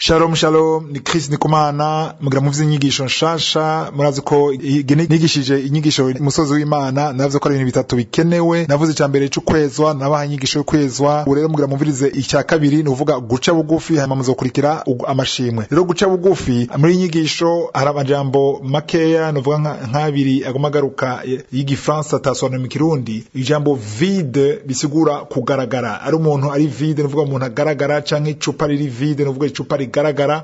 Shalom shalom, ni Chris Ndikumana. Mugira muvye inyigisho nshasha. Murazi ko nigishije inyigisho umusozi w'Imana. Navuze ko ari ibintu bitatu bikenewe. Navuze icya mbere c'ukwezwa, nabaha inyigisho yo kwezwa. Ubu rero mugira mumvirize icya kabiri, ni uvuga guca bugufi, hanyuma muzokurikira amashimwe. Rero guca bugufi, muri inyigisho hari amajambo makeya, nuvuga nk'abiri aguma agaruka y'igifaransa atasobanura mu Kirundi. Ijambo vide bisigura kugaragara, ari umuntu ari vide, nuvuga umuntu agaragara, canke icupa riri vide, nuvuga icupa rigaragara.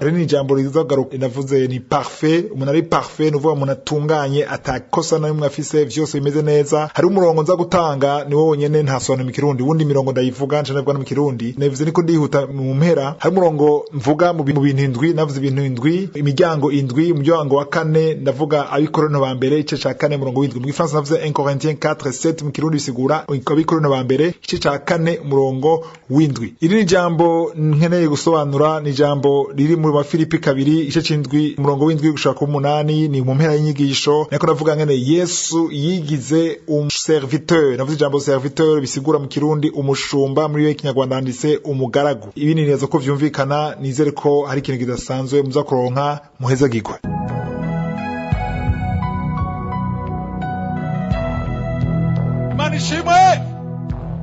Rero ni ijambo rizagaruka navuze ni parfait. Umuntu ari parfait, nuvuga umuntu atunganye, atakosa na rimwe afise, vyose bimeze neza. Hari umurongo nza gutanga, ni wowe nyene ntasobanura mu Kirundi. Wundi mirongo ndayivuga nca ndavuga no mu Kirundi. Navuze niko ndihuta mu mpera. Hari umurongo mvuga mu bintu indwi. Navuze ibintu indwi, imiryango indwi. Umuryango wa kane ndavuga Abikorinto ba mbere igice ca 4, umurongo w'indwi. Mu Gifaransa navuze 1 Corinthiens 4:7, mu Kirundi bisigura Abikorinto ba mbere igice ca 4, umurongo w'indwi. Iri ni ijambo nkeneye gusobanura, ni ijambo riri mu Bafilipi 2 igice c'indwi, umurongo w'indwi gushika ku munani. Ni mu mpera y'inyigisho nako navuga ngene Yesu yigize umuserviteur. Navuze ijambo serviteur bisigura mu Kirundi umushumba, muri yo Kinyarwanda handitse umugaragu. Ibi ni neza ko vyumvikana. Nizere ko hari ikintu kidasanzwe muza kuronka. Muhezagirwe. Imana ishimwe.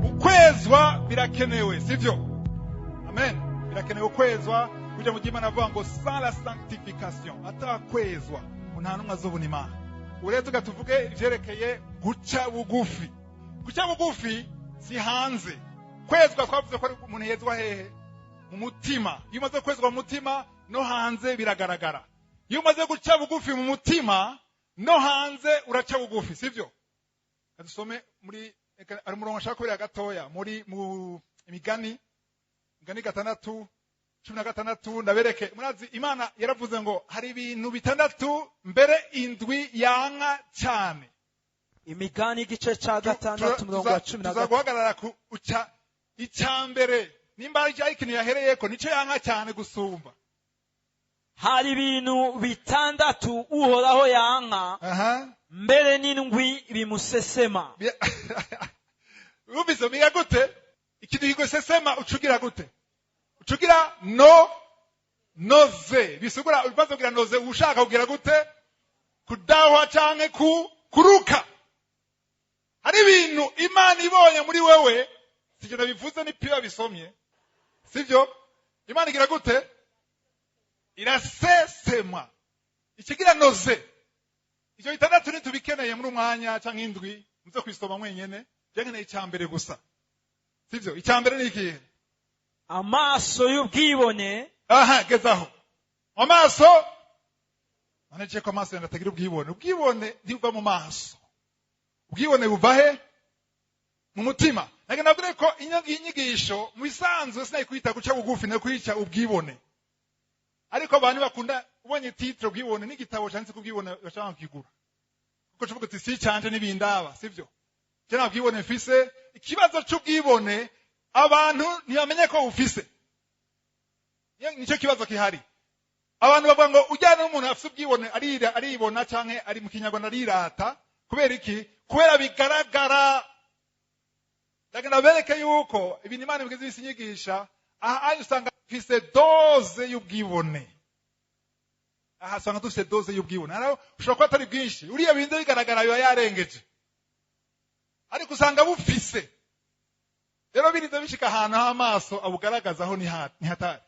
Ukwezwa birakenewe, sivyo? Amen. Birakenewe ukwezwa. Kuja mu Imana avuga ngo sans la sanctification, atakwezwa, nta numwe azobona Imana. Ubu rero tuga tuvuge ivyerekeye guca bugufi. Guca bugufi si hanze. Kwezwa twavuze ko ari umuntu yezwa hehe? Mu mutima. Iyo umaze kwezwa mu mutima, no hanze biragaragara. Iyo umaze guca bugufi mu mutima, no hanze uraca bugufi, sivyo? Dusome muri, hari umurongo nshaka kubera gatoya, muri mu Imigani 6:16, ndabereke. Murazi Imana yaravuze ngo hari ibintu bitandatu, mbere indwi, yanka cyane. Imigani igice ca 6, umurongo wa 13. Tuza guhagarara ku uca icya mbere, nimba ari ikintu yahereyeko nico yanka cyane gusumba. Hari ibintu bitandatu Uhoraho yanka, mbere n'indwi bimusesema. Wumvise biga gute? Ikintu kigusesema ucugira gute? Ucugira no nausée, bisigura umaze kugira nausée ushaka kugira gute? Kudahwa canke ku kuruka. Hari ibintu Imana ibonye muri wewe, sivyo nabivuze, ni piba bisomye, sivyo? Imana igira gute? Irasesemwa, ikigira nausée. Ivyo bitandatu ntitubikeneye muri umwanya, canke indwi, muze kwisoma mwenyene. Je nkeneye icya mbere gusa, sivyo? Icya mbere ni ikihe? Amaso y'ubwibone. Aha gezaho amaso. None ko amaso yanjye atagira ubwibone? Ubwibone ntibuva mu maso. Ubwibone buva he? Mu mutima. Ntabwo nabwire ko inyigisho mu bisanzwe sinayikwita guca bugufi, no kwica ubwibone, ariko abantu bakunda ubonye titre ubwibone n'igitabo cyanditse ku bwibone bashaka kukigura, kuko tuvuga uti si canje n'ibindaba, sivyo? Je nta bwibone mfise. Ikibazo c'ubwibone, abantu ntibamenye ko bufise. Nicyo kibazo gihari. Abantu bavuga ngo ujyana n'umuntu afise ubwibone arira, aribona, canke ari mu Kinyarwanda arirata. Kubera iki? Kubera bigaragara. Ndagenda bereke yuko ibintu Imana bigeze bisinyigisha aha anye, usanga dufise dose y'ubwibone. Aha usanga dufise dose y'ubwibone. Haraho ushobora kuba atari bwinshi, uriya binze bigaragara biba yarengeje, ariko usanga bufise. Rero birinze bishika ahantu h'amaso abugaragazaho, ni hatari.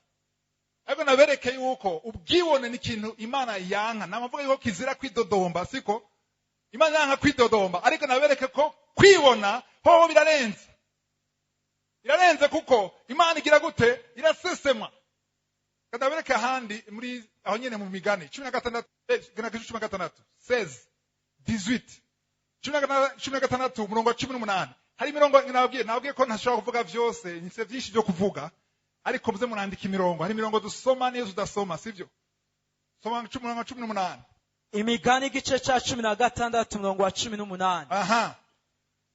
Ariko nabereke yuko ubwibone ni ikintu Imana yanka. Namavuga yuko kizira kwidodomba, siko? Imana yanka kwidodomba, ariko nabereke ko kwibona hoho birarenze, birarenze, kuko Imana igira gute? Irasesemwa. Ndabereke ahandi muri aho nyene mu Migani 16, 16, 16 18, 16, umurongo wa 18. Hari imirongo nababwiye ko ntashobora kuvuga vyose, nise vyinshi vyo kuvuga, ariko muze murandika imirongo. Hari imirongo dusoma n'iyo tudasoma, sivyo? Soma umurongo wa 18. Imigani igice ca 16, umurongo wa 18.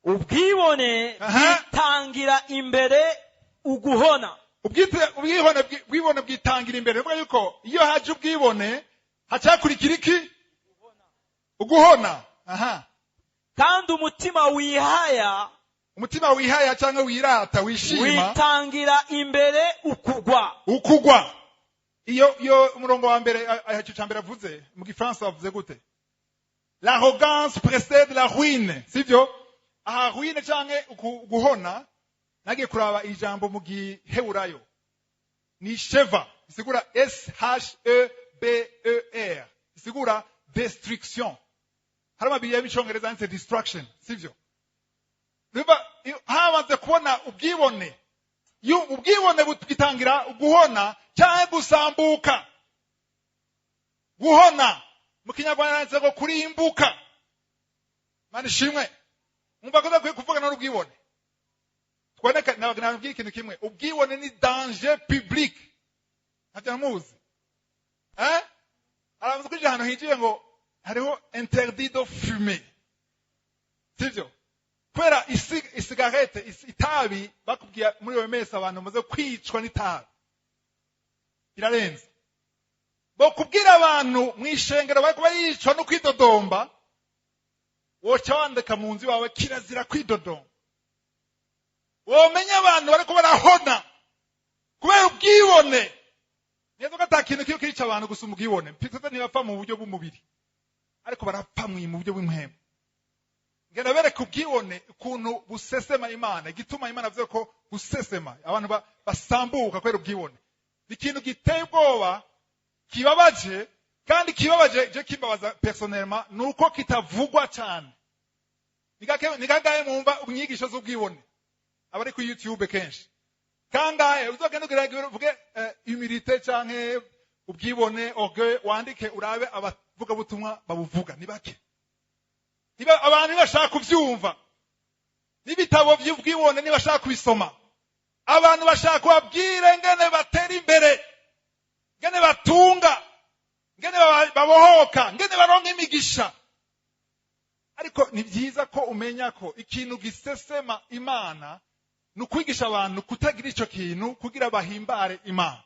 Ubwibone bwitangira imbere uguhona. Ubwibone bwitangira imbere. Bivuga yuko iyo haje ubwibone hacakurikira iki? Uguhona. Aha. Kandi umutima wihaya, umutima wihaya cyangwa wirata, wishima, witangira imbere ukugwa. Ukugwa. Iyo umurongo wa mbere, ico ca mbere avuze mu gifaransa bavuze gute? L'arrogance précède la ruine, sivyo? Aha ruine canke guhona, nagiye kuraba ijambo mu giheburayo ni sheva, isigura S H E B E R, isigura destruction. Hari amabiriya y'icongereza yanditse destruction, sivyo? Niba hamaze kubona ubwibone, iyo ubwibone bugitangira guhona cyangwa gusambuka. Guhona mu kinyarwanda yanditse ngo kurimbuka. Mana ishimwe. Mwumva ko udakwiye kuvuga n'ubwibone. Twoneka nababwiye ikintu kimwe: ubwibone ni danger public. Ntabyo muzi, eh? Aravuze ko ahantu hinjiye ngo hariho interdit de fumer, sivyo? Kubera isigarete, itabi, bakubwiye muri iyo mesi abantu bamaze kwicwa n'itabi birarenze. Bokubwira abantu mu ishengero bariko baricwa no kwidodomba, woca wandika mu nzu iwawe kirazira kwidodomba. Womenya abantu bariko barahona kubera ubwibone. Neza ko ata kintu kiyo kirica abantu gusa ubwibone. Mpita ntibapfa mu buryo bw'umubiri, ariko barapfa mu buryo bw'impwemu. Ngenda bereka ubwibone ukuntu busesema Imana, igituma Imana avuze ko busesema abantu, basambuka kubera ubwibone. Ni ikintu giteye ubwoba, kibabaje, kandi kibabaje je kimbabaza personnellement ni uko kitavugwa cyane. Ni kangahe mwumva inyigisho z'ubwibone? Abari kuri YouTube kenshi, kangahe uzogenda ugira uvuge humilité canke ubwibone, orgueil, wandike urabe abavugabutumwa babuvuga? Ni bake. Niba abantu ntibashaka kuvyumva, n'ibitabo vy'ubwibone ntibashaka kubisoma. Abantu bashaka kubabwire ngene batera imbere, ngene batunga, ngene babohoka, ngene baronka imigisha. Ariko ni byiza ko umenya ko ikintu gisesema Imana ni ukwigisha abantu kutagira ico kintu kugira bahimbare Imana.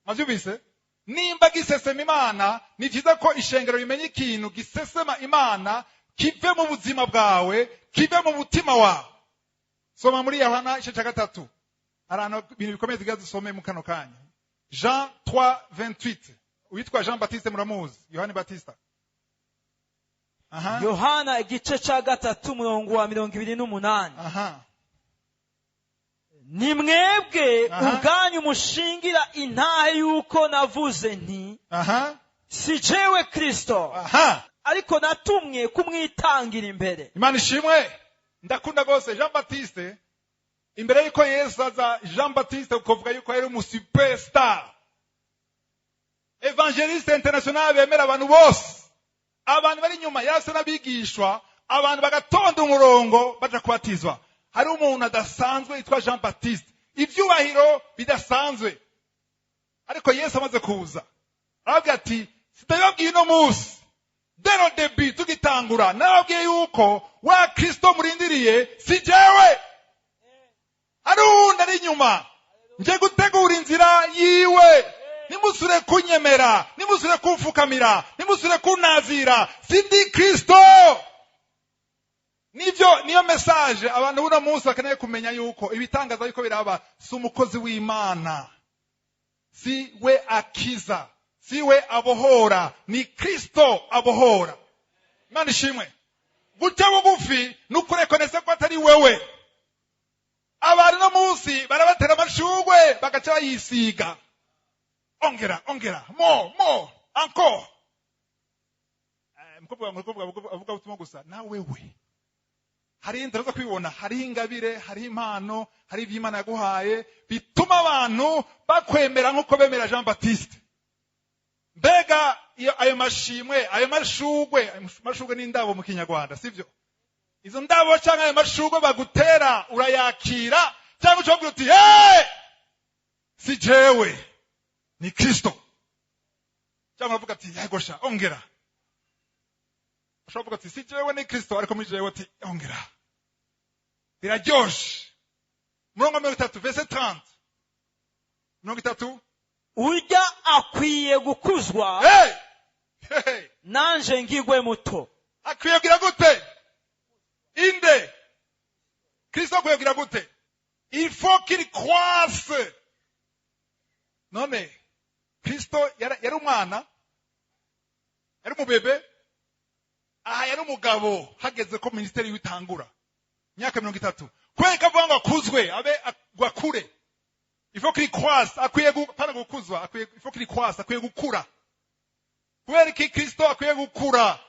Mwavyumvise? Nimba gisesema Imana, ni byiza ko ishengero rimenya ikintu gisesema Imana kive mu buzima bwawe, kive mu mutima wawe. Soma muri Yohana igice cya 3. Hari ahantu ibintu bikomeye tugira dusome mu kano kanya. Jean 3:28. Uwitwa Jean Baptiste muramuzi, Yohani Batista. Aha. Yohana igice cya 3, umurongo wa 28. Ni mwebwe ubwanyu mushingira intahe yuko navuze nti: 'Si jewe Kristo, ariko natumwe kumwitangira imbere.'" Imana ishimwe. Ndakunda rwose Jean Baptiste. Imbere yuko Yesu aza, Jean Baptiste ukovuga yuko yari umu superstar, évangéliste international, bemera abantu bose. Abantu bari inyuma yase n'abigishwa, abantu bagatonda umurongo baja kubatizwa. Hari umuntu adasanzwe yitwa Jean Baptiste, ibyubahiro bidasanzwe. Ariko Yesu amaze kuza arababwira ati: "Sitabibabwiye uno munsi, dès le début tugitangura nababwiye yuko wa Kristo murindiriye si jewe, hari uwundi ari inyuma, nje gutegura inzira yiwe. Nimusure kunyemera, nimusure kumfukamira, nimusure kunazira, sindi Kristo." Nivyo, niyo message abantu buno munsi bakeneye kumenya, yuko ibitangaza yuko biraba si umukozi w'Imana, si we akiza, si we abohora, ni Kristo abohora. Imana ishimwe. Guca bugufi ni ukurekonesa ko atari wewe. Abantu no munsi barabatera amashugwe bagaca bayisiga: "Ongera, ongera, mo mo encore." Mukobwa avuga ubutumwa gusa na wewe, hari inzira zo kwibona, hariho ingabire, hariho impano, hari ibyo Imana yaguhaye bituma abantu bakwemera nk'uko bemera Jean Baptiste. Mbega iyo ayo mashimwe, ayo mashugwe, ayo mashugwe ni indabo mu kinyarwanda, sivyo? Izo ndabo cyangwa ayo mashugwe bagutera, urayakira cyangwa ushobora uti: "Hey, si jewe, ni Kristo"? Cyangwa uravuga ati: "Yego sha, ongera"? Ushobora kuvuga ati: "Si jewe, ni Kristo," ariko muri jewe ati: "Ongera, biraryoshe." Murongo wa 30, verset 30, 30. Urya akwiye gukuzwa, Hey! Hey! nanje ngigwe muto. Akwiye kugira gute? Inde? Kristo akwiye kugira gute? Il faut qu'il croisse. None Kristo yari umwana, yari umubebe, aha yari umugabo hageze ko ministeri witangura imyaka 30. Kubera ko avuga ngo akuzwe, abe akure, il faut qu'il croisse, akwiye pana gukuzwa, akwiye, il faut qu'il croisse, akwiye gukura. Kubera iki Kristo akwiye gukura?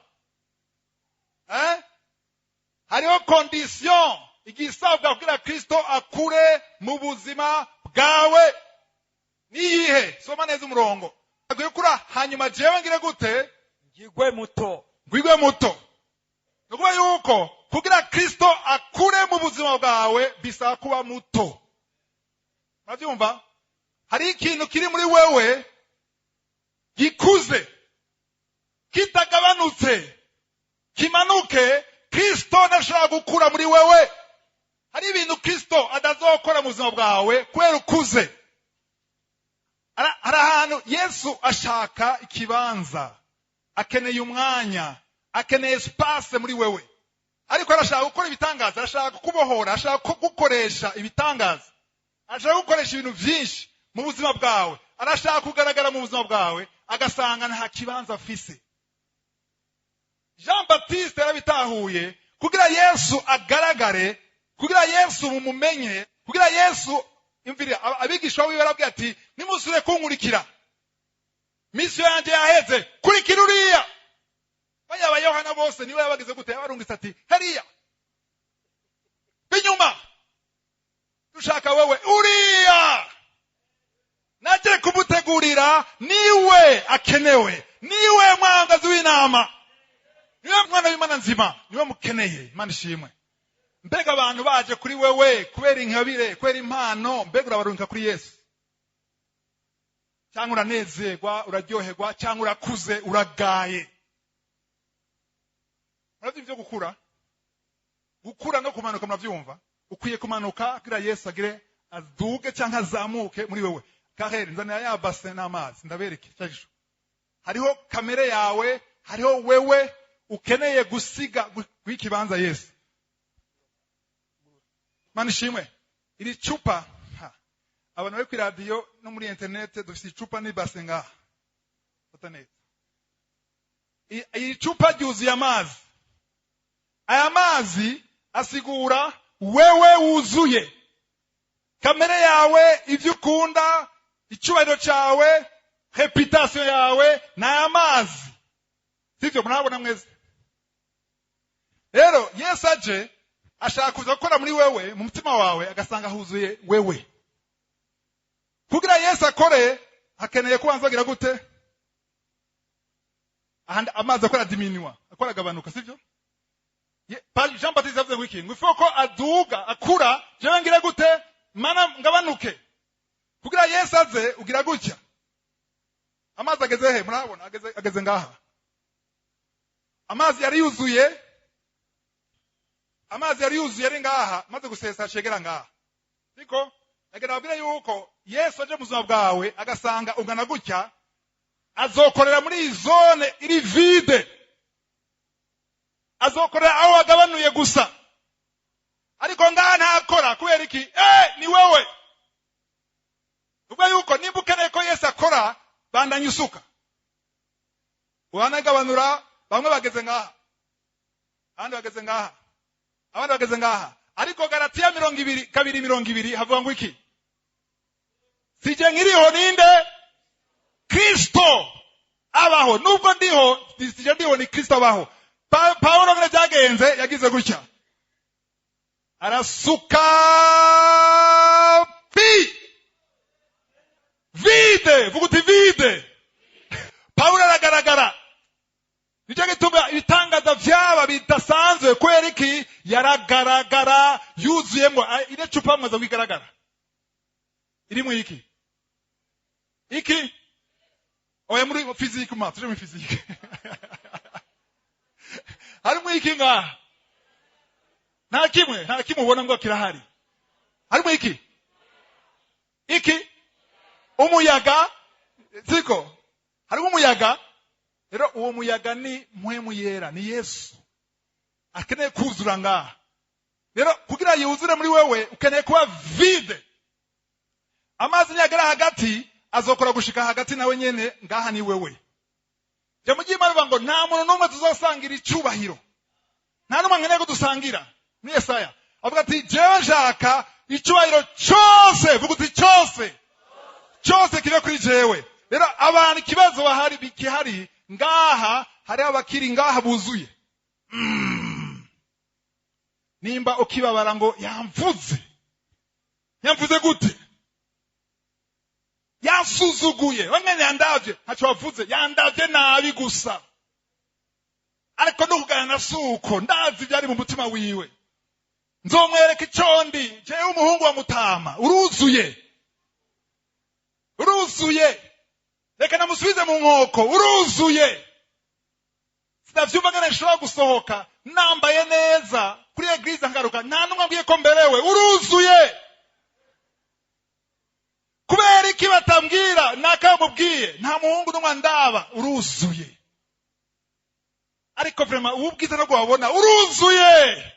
Eh? Hariho condition igisabwa kugira Kristo akure mu buzima bwawe. Niyihe? Soma neza umurongo. Akwiye gukura, hanyuma jewe ngire gute? Ngigwe muto. Ngwigwe muto. Ni ukuvuga yuko kugira Kristo akure mu buzima bwawe bisaba kuba muto. Murabyumva? Hari ikintu kiri muri wewe gikuze, kitagabanutse, kimanuke, Kristo ntashobora gukura muri wewe. Hari ibintu Kristo atazokora mu buzima bwawe kubera ukuze. Hari ahantu Yesu ashaka ikibanza, akeneye umwanya, akeneye espace muri wewe. Ariko arashaka gukora ibitangaza, arashaka kukubohora, arashaka kugukoresha ibitangaza, arashaka gukoresha ibintu byinshi mu buzima bwawe, arashaka kugaragara mu buzima bwawe, agasanga nta kibanza afise. Jean Baptiste yarabitahuye. Kugira Yesu agaragare, kugira Yesu mumumenye, kugira Yesu imvire, abigishwa biwe barabwira ati nimusure kunkurikira, misiyo yanjye yaheze, kurikira uriya. Baya ba Yohana bose niwe yabagize gute? Yabarungitse ati hariya binyuma, dushaka wewe uriya, naje kumutegurira, niwe akenewe, niwe mwangazi w'inama, niwe mwana w'Imana nzima, niwe mukeneye. Imana ishimwe. Mbega abantu baje kuri wewe kubera inkabire, kubera impano, mbega urabarungika kuri Yesu? Cyangwa uranezerwa, uraryoherwa, cyangwa urakuze, uragaye? Murabyumva ibyo gukura? Gukura no kumanuka murabyumva? Ukwiye kumanuka kugira Yesu agire aduge cyangwa azamuke muri wewe. Kahere nzanira ya base n'amazi ndabereke cyagisho. Hariho kamere yawe, hariho wewe ukeneye gusiga ikibanza Yesu. Mana ishimwe. Iri cupa, abantu bari kuri radio no muri internet dufite icupa n'ibase ngaha. Fata neza. Iri cupa ryuzuye amazi. Aya mazi asigura wewe wuzuye. Kamere yawe, ivyo ukunda, icyubahiro cyawe, reputation yawe, ni aya mazi. Sivyo? Murabona mwese? Rero Yesu aje ashaka kuza gukora muri wewe, mu mutima wawe, agasanga huzuye wewe. Kugira Yesu akore, hakeneye kubanza agira gute? Ahandi amazi akora diminuwa, akora agabanuka, sivyo? Jean Baptiste yavuze ngo iki? Ngo ifo ko aduga, akura, jewe ngira gute? Mana ngabanuke. Kugira Yesu aze ugira gutya. Amazi ageze he? Murabona ageze ngaha. Amazi yari yuzuye. Amazi yari yuzuye ari ngaha, maze gusesa ashegera ngaha. Siko? Nagera abwira yuko Yesu aje mu buzima bwawe agasanga ungana gutya, azokorera muri iyi zone iri vide. Azokorera aho agabanuye gusa. Ariko ngaha ntakora kubera iki? Ni wewe. Ubwo yuko nimba ukeneye ko Yesu akora, bandanya usuka. Uhanagabanura, bamwe bageze ngaha, abandi bageze ngaha, abandi bageze ngaha. Ariko Galatiya 2:20 havuga ngo iki? Sije nkiriho ninde? Kristo abaho. Nubwo ndiho, sije ndiho, ni Kristo abaho. Paulo ngene byagenze, yagize gutya, arasuka pi vide, vuga uti vide. Paulo aragaragara. Nicyo gituma ibitangaza vyaba bidasanzwe, kubera iki? Yaragaragara yuzuyemo. Ine cupa mwaza kwigaragara irimo iki? Iki? Oya, muri physique, ma tuje muri physique. Harimo iki ngaha? Nta kimwe, nta kimwe ubona ngo kirahari. Harimo iki? Iki? Umuyaga, siko? Harimo umuyaga. Rero uwo muyaga ni mpwemu yera, ni Yesu. Akeneye kuzura ngaha. Rero kugira yuzure muri wewe, ukeneye kuba vide. Amazi niyagera hagati Azokora gushika hagati nawe nyene ngaha ni wewe. Ijambo ry'Imana rivuga ngo nta muntu n'umwe tuzosangira icubahiro, nta n'umwe nkeneye ko dusangira. Ni Yesaya avuga ati: "Jewe nshaka icubahiro cyose." Vuga uti: "Cyose, cyose kive kuri jewe." Rero abantu ikibazo bahari bikihari ngaha, hari abakiri ngaha buzuye. Nimba ukibabara ngo yamvuze, yamvuze gute? Yansuzuguye bamwe, yandavye, ntacyo wavuze, yandavye nabi gusa. Ariko no kuganira si uko, ndazi ibyari mu mutima wiwe, nzomwereka ico ndi jewe, umuhungu wa mutama. Uruzuye, uruzuye. Reka namusubize mu nkoko. Uruzuye. Sinavyumva ngene nshobora gusohoka nambaye neza kuri église, ngaruka nta n'umwe ambwiye ko mberewe. Uruzuye. Kubera iki batambwira? Nakamubwiye, nta muhungu n'umwe ndaba. Uruzuye. Ariko vraiment ubu bwiza ntabwo wabona. Uruzuye.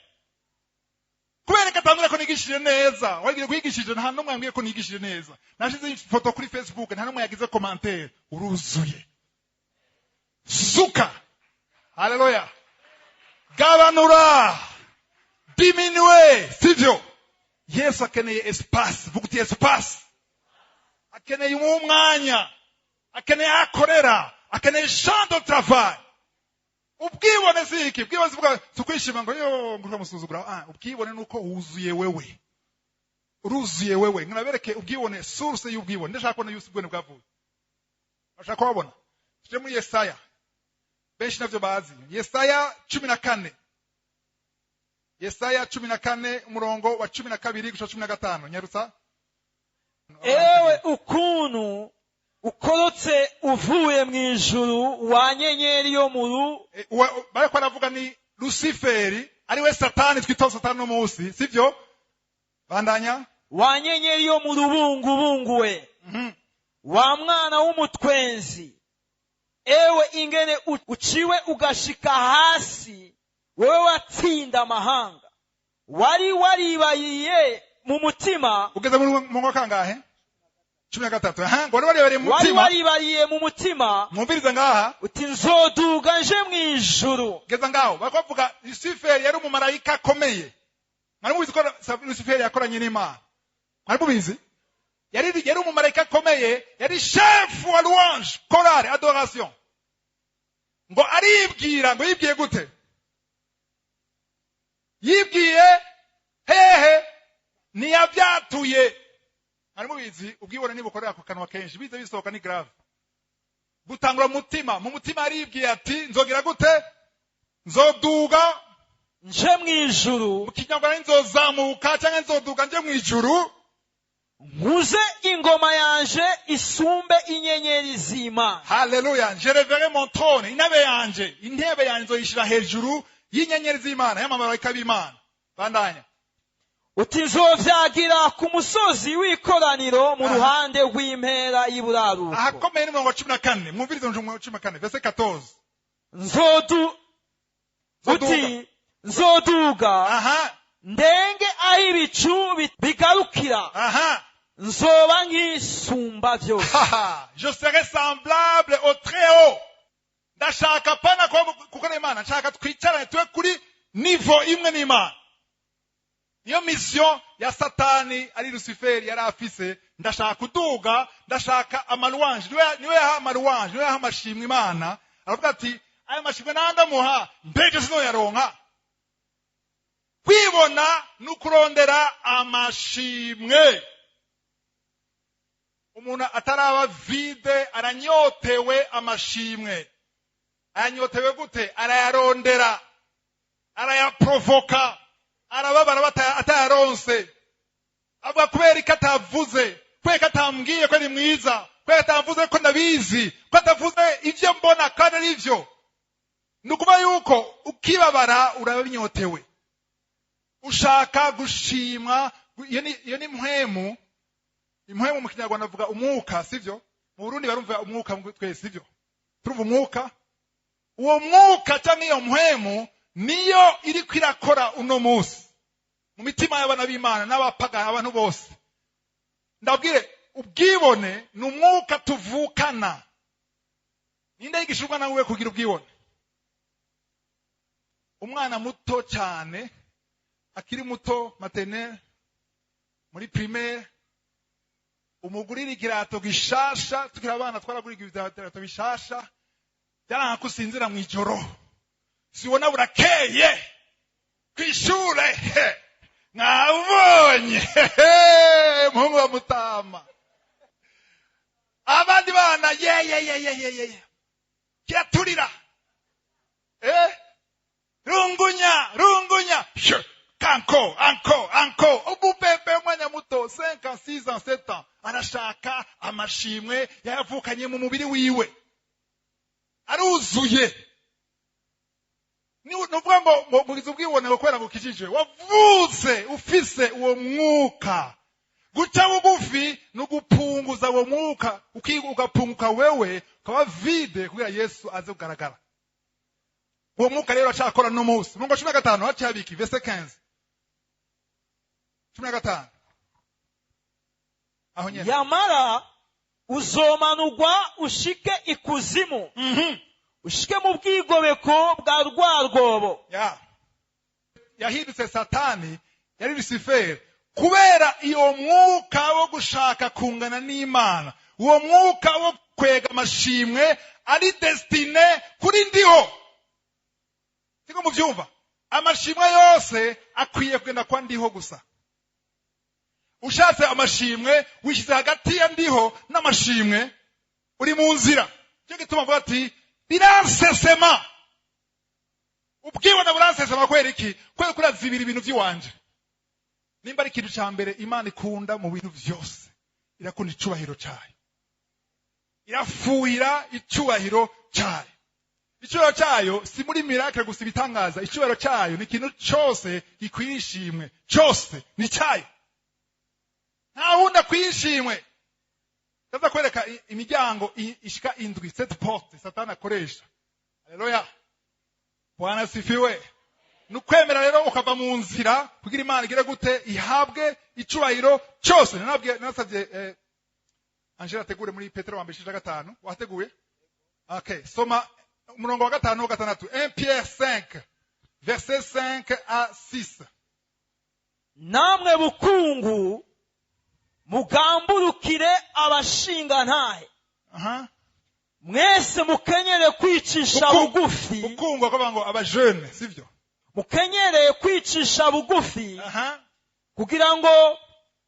Kubera ko atambwira ko nigishije neza, wagiye kwigishije, nta n'umwe yambwiye ko nigishije neza. Nashize ifoto kuri Facebook, nta n'umwe yagize commentaire. Uruzuye. Suka. Haleluya. Gabanura, diminue, sivyo? Yesu akeneye espace. Vuga uti: "Espace." Akeneye umwanya, akeneye aho akorera, akeneye champ de travail. Ubwibone si iki? Ubwibone si si ukwishima ngo yo ngo uramusuzugura. Ah, ubwibone nuko wuzuye wewe, uruzuye wewe. Nkanabereke ubwibone, source y'ubwibone. Ndashaka kubona yuko ubwibone bwavuye, bashaka kubabona. Tuje muri Yesaya, benshi navyo bazi. Yesaya 14, Yesaya 14, umurongo wa 12 gushika 15. Nyarutsa. Ewe ukuntu ukorotse uvuye mu ijuru, wa nyenyeri yo mu ru Bariko baravuga ni Luciferi, ari we Satani twita Satani no munsi, sivyo? Bandanya. Wa nyenyeri yo mu rubungubungu we, wa mwana w'umutwenzi, ewe ingene uciwe ugashika hasi, wewe watsinda amahanga, wari waribayiye mu mutima. Ugeze mu ngo kangahe? 13. Aha ngo wari wari mu Wari mutima. waribariye mu mutima Mwumvirize ngaha. uti: "Nzoduga nje mu ijuru." Geza ngaho. Bariko bavuga Luciferi yari umumarayika akomeye. Mwari mubizi ko Luciferi yakoranye n'Imana? Mwari mubizi? Yari umumarayika akomeye, yari chef wa louange, chorale, adoration. Ngo aribwira, ngo yibwiye gute? Yibwiye hehe? Ntiyabyatuye. Mwari mubizi? Ubwibone nibukorera ku kanwa kenshi bize bisohoka, ni grave. Gutangura mu mutima. Mu mutima aribwiye ati: "Nzogira gute? Nzoduga nje mu ijuru." Mu Kinyarwanda nzozamuka cyangwa nzoduga nje mu ijuru. Nkuze ingoma yanje isumbe inyenyeri z'Imana. Haleluya. "J'élèverai mon trône", intebe yanje, intebe yanje nzoyishira hejuru y'inyenyeri z'Imana, y'amamarayika b'Imana. Bandanya. Uti: "Nzovyagira ku musozi w'ikoraniro mu ruhande rw'impera y'iburaruko." Ahakomeye ni umurongo wa 14. Mwumvirize umurongo wa 14, verset 14. Nzodu Nzoduga. Uti: "Nzoduga ndenge aho ibicu bigarukira, nzoba nk'isumba byose." Haha, je serai semblable au Très-Haut. Ndashaka pana kuba kuko n'Imana, nshaka twicarane, tube kuri niveau imwe n'Imana. Niyo mission ya Satani, ari Luciferi, yari afise. Ndashaka kuduga, ndashaka ama louanges. Niwe yaha ama louanges, niwe yaha amashimwe Imana. Aravuga ati: "Aya mashimwe nandamuha, mbeje sinoyaronka." Kwibona ni ukurondera amashimwe. Umuntu ataraba vide aranyotewe amashimwe. Ayanyotewe gute? Arayarondera, arayaprovoka, arababara atayaronse. Avuga: "Kubera ko atavuze, kubera ko atambwiye ko ari mwiza, kubera ko atavuze ko ndabizi, ko atavuze ibyo mbona kandi ari byo." Ni ukuvuga yuko ukibabara urabinyotewe, ushaka gushimwa. Iyo ni mpwemu. Impwemu mu Kinyarwanda avuga umwuka, sivyo? Mu Burundi barumva umwuka twese, sivyo? Turumva umwuka. Uwo mwuka cyangwa iyo mpwemu niyo iriko irakora uno munsi mu mitima y'abana b'Imana n'abapagani, abantu bose. Ndabwire. Ubwibone ni umwuka tuvukana. Ninde yigisha umwana wiwe kugira ubwibone? Umwana muto cyane, akiri muto, maternelle, muri primaire, umugurira ikirato gishasha. Tukiri abana twaragurira ibirato bishasha, byaranka ko usinzira mu ijoro, sibona burakeye kw'ishure. He, mwabonye muhungu wa mutama, abandi bana ye ye ye ye ye ye, kiraturira, rungunya rungunya. She, kanko anko anko. Ububebe, umwanya muto, 5 ans, 6 ans, 7 ans, arashaka amashimwe yayavukanye mu mubiri wiwe, aruzuye. Nuvuga ngo mugize ubwibone ngo kubera ngo ukijijwe, wavutse ufise uwo mwuka. Guca bugufi ni ugupunguza uwo mwuka, ugapunguka wewe, ukaba vide kugira Yesu aze kugaragara. Uwo mwuka rero acakora no munsi. Murongo 15 haciye habiki? Verset 15, 15 aho nyene. Yamara uzomanurwa ushike ikuzimu, ushike mu bwigobeko bwa rwa rwobo. Ya, yahindutse Satani, yari Luciferi, kubera iyo mwuka wo gushaka kungana n'Imana, uwo mwuka wo kwega amashimwe ari destiné kuri ndiho. Siko muvyumva? Amashimwe yose akwiye kugenda kwa ndiho gusa. Ushatse amashimwe, wishyize hagati ya ndiho n'amashimwe, uri mu nzira. Cyo gituma avuga ati: "Biransesema, ubwibone buransesema." Kubera iki? Kubera ko urazibira ibintu by'iwanje. Nimba ari ikintu cya mbere Imana ikunda mu bintu byose, irakunda icubahiro cyayo, irafuhira icubahiro cyayo. Icyubahiro cyayo si muri miracle gusa, ibitangaza. Icyubahiro cyayo ni ikintu cyose gikwiye ishimwe, cyose ni cyayo, nta wundi akwiye ishimwe. Ndaza kwereka imiryango ishika indwi, sept porte Satani akoresha. Haleluya, Bwana sifiwe. Ni ukwemera rero ukava mu nzira kugira Imana igire gute? Ihabwe icubahiro cyose. Nanabwiye, nasabye Angela ategure muri Petero wa mbere 5. Wateguye? Okay, soma umurongo wa 5 wa 6, 1 Pierre 5, verset 5 à 6. Namwe bukungu, mugamburukire abashingantahe. Mwese mukenyere kwicisha bugufi. Bukungu akavuga ngo abajene, sivyo? Mukenyere kwicisha bugufi kugira ngo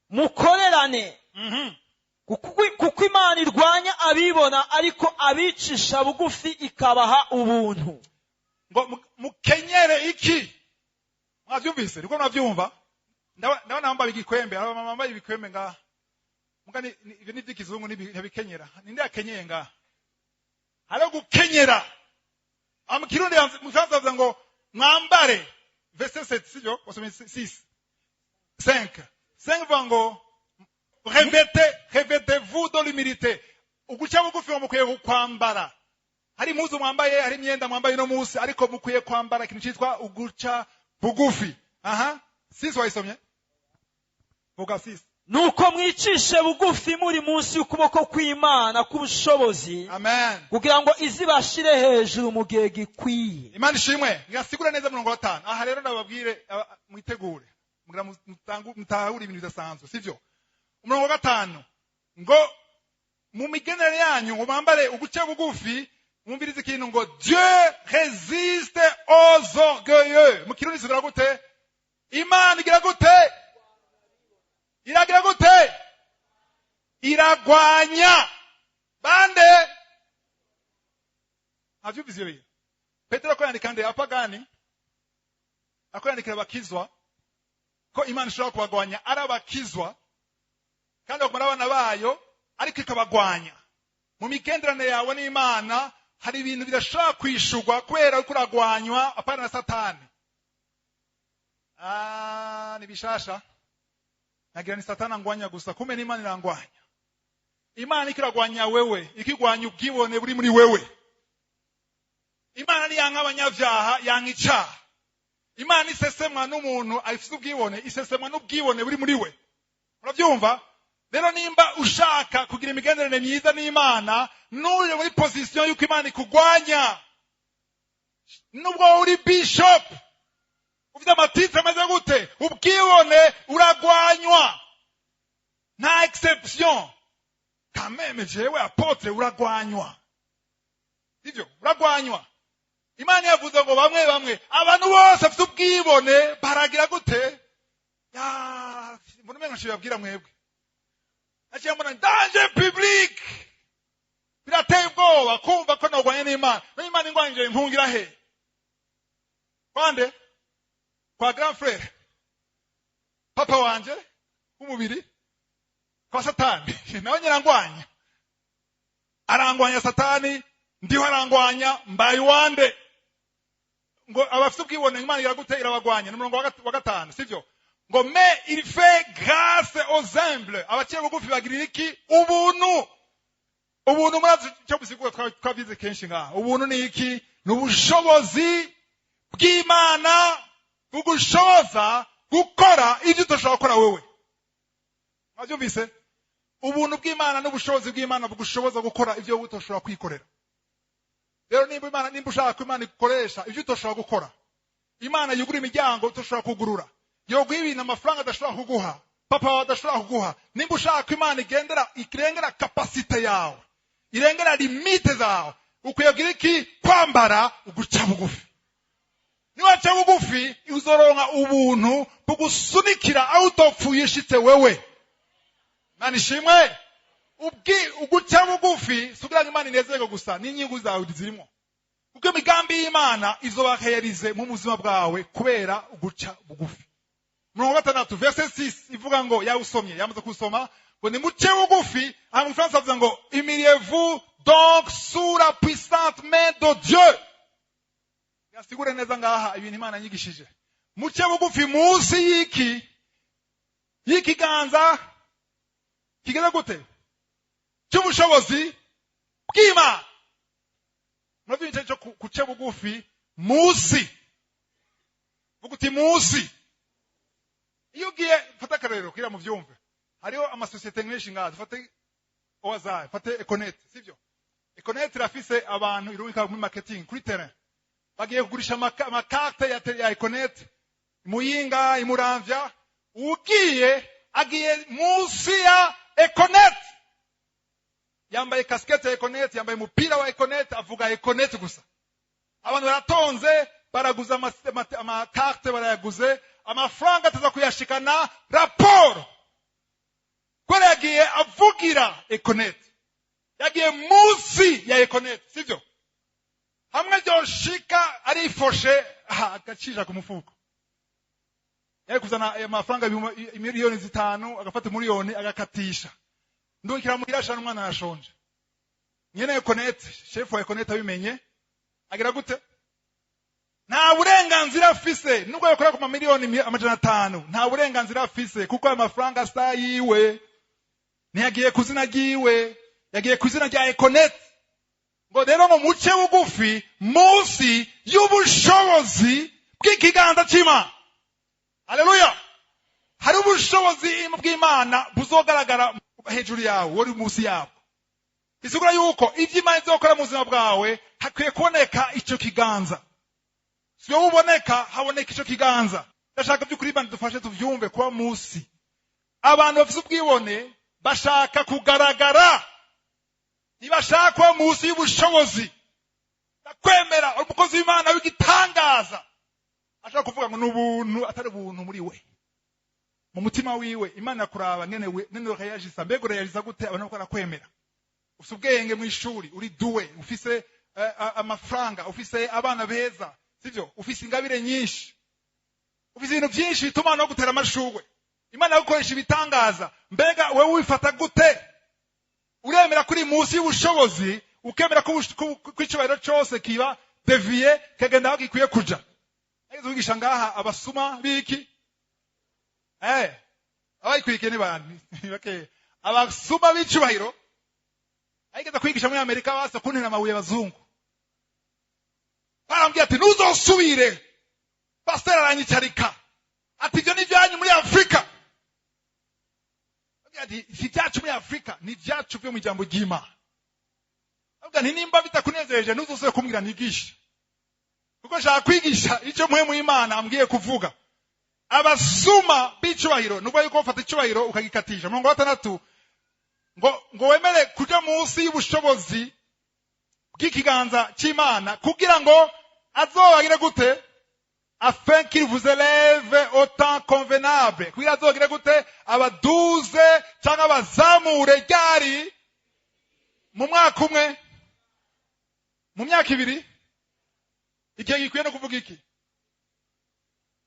mukorerane, kuko Imana irwanya abibona, ariko abicisha bugufi ikabaha ubuntu. Ngo mukenyere iki? Mwavyumvise? Niko mwavyumva? Ndabona bambaye igikwembe, abamama bambaye ibikwembe ngaha. Muga ibyo ni iby'ikizungu, ntibikenyera. Ninde yakenyeye ngaha? Hariho gukenyera. Mu Kirundi mu Gifaransa bavuga ngo mwambare. Verset 7, sibyo? Wasomye 6, 5, 5 bivuga ngo revêtez, revêtez-vous de l'humilité. Uguca bugufi ngo mukwiye kwambara. Hari impuzu mwambaye, hari imyenda mwambaye uno munsi, ariko mukwiye kwambara ikintu cyitwa uguca bugufi. Aha, 6 wayisomye? Vuga 6. Nuko mwicishe bugufi muri munsi y'ukuboko kw'Imana k'ubushobozi, Amen. kugira ngo izibashire hejuru mu gihe gikwiye. Imana ishimwe. Ngasigura neza murongo wa 5 aha rero, ndababwire, mwitegure mugira mutahure ibintu bidasanzwe, sivyo? Umurongo wa 5 ngo mu migenere yanyu ngo mwambare uguca bugufi. Mwumvirize ikintu ngo Dieu résiste aux orgueilleux. Mu Kirundi isubira gute? Imana igira gute? Iragira gute? Iragwanya bande? Ntavyumvise ibyo bintu? Petero ko yandika nde? Apagani ako yandikira abakizwa, ko Imana ishobora kubagwanya ari abakizwa kandi bakumara abana bayo, ariko ikabagwanya. Mu migenderanire yawe n'Imana hari ibintu bidashobora kwishurwa kubera uriko uragwanywa, apana na Satani. Ah, ni bishasha. Nagira ni Satani angwanya gusa, kumbe n'Imana irangwanya. Imana ikiragwanya wewe, ikigwanya ubwibone buri muri wewe. Imana niyanka abanyabyaha, yanka icaha. Imana isesemwa n'umuntu afise ubwibone, isesemwa n'ubwibone buri muri we. Urabyumva? Rero nimba ushaka kugira imigenderanire myiza n'Imana, ntuje muri position y'uko Imana ikugwanya. Nubwo wowe uri bishop, ufite ama titres ameze gute, ubwibone uragwanywa, nta exception. Kameme jewe apôtre, uragwanywa, sivyo? Uragwanywa. Imana yavuze ngo bamwe bamwe, abantu bose bafite ubwibone baragira gute? Ya, mbona umenga nshobora mwebwe naciye mbona danger public. Birateye ubwoba kumva ko nogwanye n'Imana. N'Imana ingwanyije, impungira he? Kwande kwa grand frère, papa wanje w'umubiri, kwa Satani nawe nyirangwanya, arangwanya Satani, ndiho arangwanya, mbaye uwande? Ngo abafite ubwibone Imana iragute? Irabagwanya. Ni umurongo wa 5, sivyo? Ngo mais il fait grâce aux humbles. Abaciye bugufi bagirira iki? Ubuntu. Ubuntu murazi icyo busigura, twabyize kenshi ngaha. Ubuntu ni iki? Ni ubushobozi bw'Imana bugushoboza gukora ibyo udashobora gukora wewe. Mwabyumvise? Ubuntu bw'Imana n'ubushobozi bw'Imana bugushoboza gukora ibyo wowe udashobora kwikorera. Rero nimba ushaka ko Imana igukoresha ibyo udashobora gukora, Imana yugura imiryango udashobora kugurura, yoguha ibintu amafaranga adashobora kuguha, papa wawe adashobora kuguha, nimba ushaka ko Imana igendera, irengera capacité yawe, irengera limites zawe, ukwiye kugira iki? Kwambara uguca bugufi. Niwaca bugufi, uzoronka ubuntu bugusunikira aho utopfuye ushitse wewe. Imana ishimwe. Ubwi uguca bugufi si kugira ngo Imana inezerwe gusa, n'inyungu zawe zirimo, kuko imigambi y'Imana izoba réalisée mu buzima bwawe kubera uguca bugufi. Murongo wa 6, verset 6, ivuga ngo, yawusomye, yamaze kuwusoma, ngo nimuce bugufi. Aha mu Gifaransa bavuga ngo humiliez-vous donc sous la puissante main de Dieu. Yasigure neza ngaha ibintu Imana yanyigishije. Muce bugufi munsi y'iki? Y'ikiganza kigeze gute? Cy'ubushobozi bw'Imana. Murabyumva icyo kuca bugufi munsi? Vuga uti munsi. Iyo ugiye, fata akarorero kugira mu byumve, hariho amasosiyete menshi ngaha. Dufate owazayi, fate Econet, sibyo? Econet irafise abantu irungika muri marketing kuri terrain, bagiye kugurisha amakarte ya Econet Muyinga, Imuramvya. Ugiye agiye munsi ya Econet, yambaye casquette ya Econet, yambaye umupira wa Econet, avuga Econet gusa. Abantu baratonze, baraguze amakarte, barayaguze, amafaranga ataza kuyashikana raporo kubera yagiye avugira Econet, yagiye munsi ya Econet, sivyo? Hamwe ryoshika arifoshe agacisha ku mufuko, yari kuzana ayo mafaranga 5 miliyoni, agafata miliyoni agakatisha, ndungikira muhira ashana, umwana arashonje. Nyene Econet, chef wa Econet abimenye agira gute? Nta burenganzira afise. Nubwo yakora ku mamiliyoni 500, nta burenganzira afise, kuko ayo mafaranga asa yiwe ntiyagiye ku izina ryiwe, yagiye ku izina rya Econet. Ngo rero ngo muce bugufi munsi y'ubushobozi bw'ikiganza cy'Imana. Haleluya! Hari ubushobozi bw'Imana buzogaragara hejuru yawe wari munsi yabwo. Bisigura yuko ibyo Imana izokora mu buzima bwawe, hakwiye kuboneka icyo kiganza. Si wowe uboneka, haboneka icyo kiganza. Ndashaka by'ukuri Imana dufashe tuvyumve. Kuba munsi, abantu bafite ubwibone bashaka kugaragara, ntibashaka kuba munsi y'ubushobozi. Ndakwemera, umukozi w'Imana w'igitangaza ashaka kuvuga ngo ni ubuntu, atari ubuntu muri we, mu mutima wiwe. Imana kuraba ngene ngene ureyagisa. Mbega ureyagisa gute abantu bako barakwemera? Ufise ubwenge mu ishuri, uri doué, ufise amafaranga, ufise abana beza, sivyo? Ufise ingabire nyinshi, ufise ibintu byinshi bituma no gutera amashurwe, Imana yagukoresha ibitangaza. Mbega wewe wifata gute? Uremera kuri munsi y'ubushobozi, ukemera ko icyubahiro cyose kiba dévié, kagenda aho gikwiye kuja? Nageze kwigisha ngaha abasuma biki? Abayikwikiye ni bandi? Ni bakeya. Abasuma b'icubahiro. Nageze kwigisha muri Amerika, basa kuntera amabuye abazungu, barambwira ati ntuzosubire. Pasiteri aranyicarika ati ibyo ni ibyanyu muri Afurika. Avuga ati si ibyacu muri Afurika, ni ibyacu byo mu ijambo ry'Imana. Avuga nti nimba bitakunezereje, ntuzosubire kumbwira nigishe, kuko nshaka kwigisha icyo Mpwemu Imana ambwiye kuvuga. Abasuma b'icubahiro, nubwo yuko ufata icubahiro ukagikatisha. Umurongo wa 6 ngo wemere kuja munsi y'ubushobozi bw'ikiganza cy'Imana, kugira ngo azobagire gute? Afin qu'il vous élève au temps convenable. Kugira azogire gute? Abaduze cyangwa abazamure. Ryari? Mu mwaka umwe, mu myaka 2, igihe gikwiye. No kuvuga iki?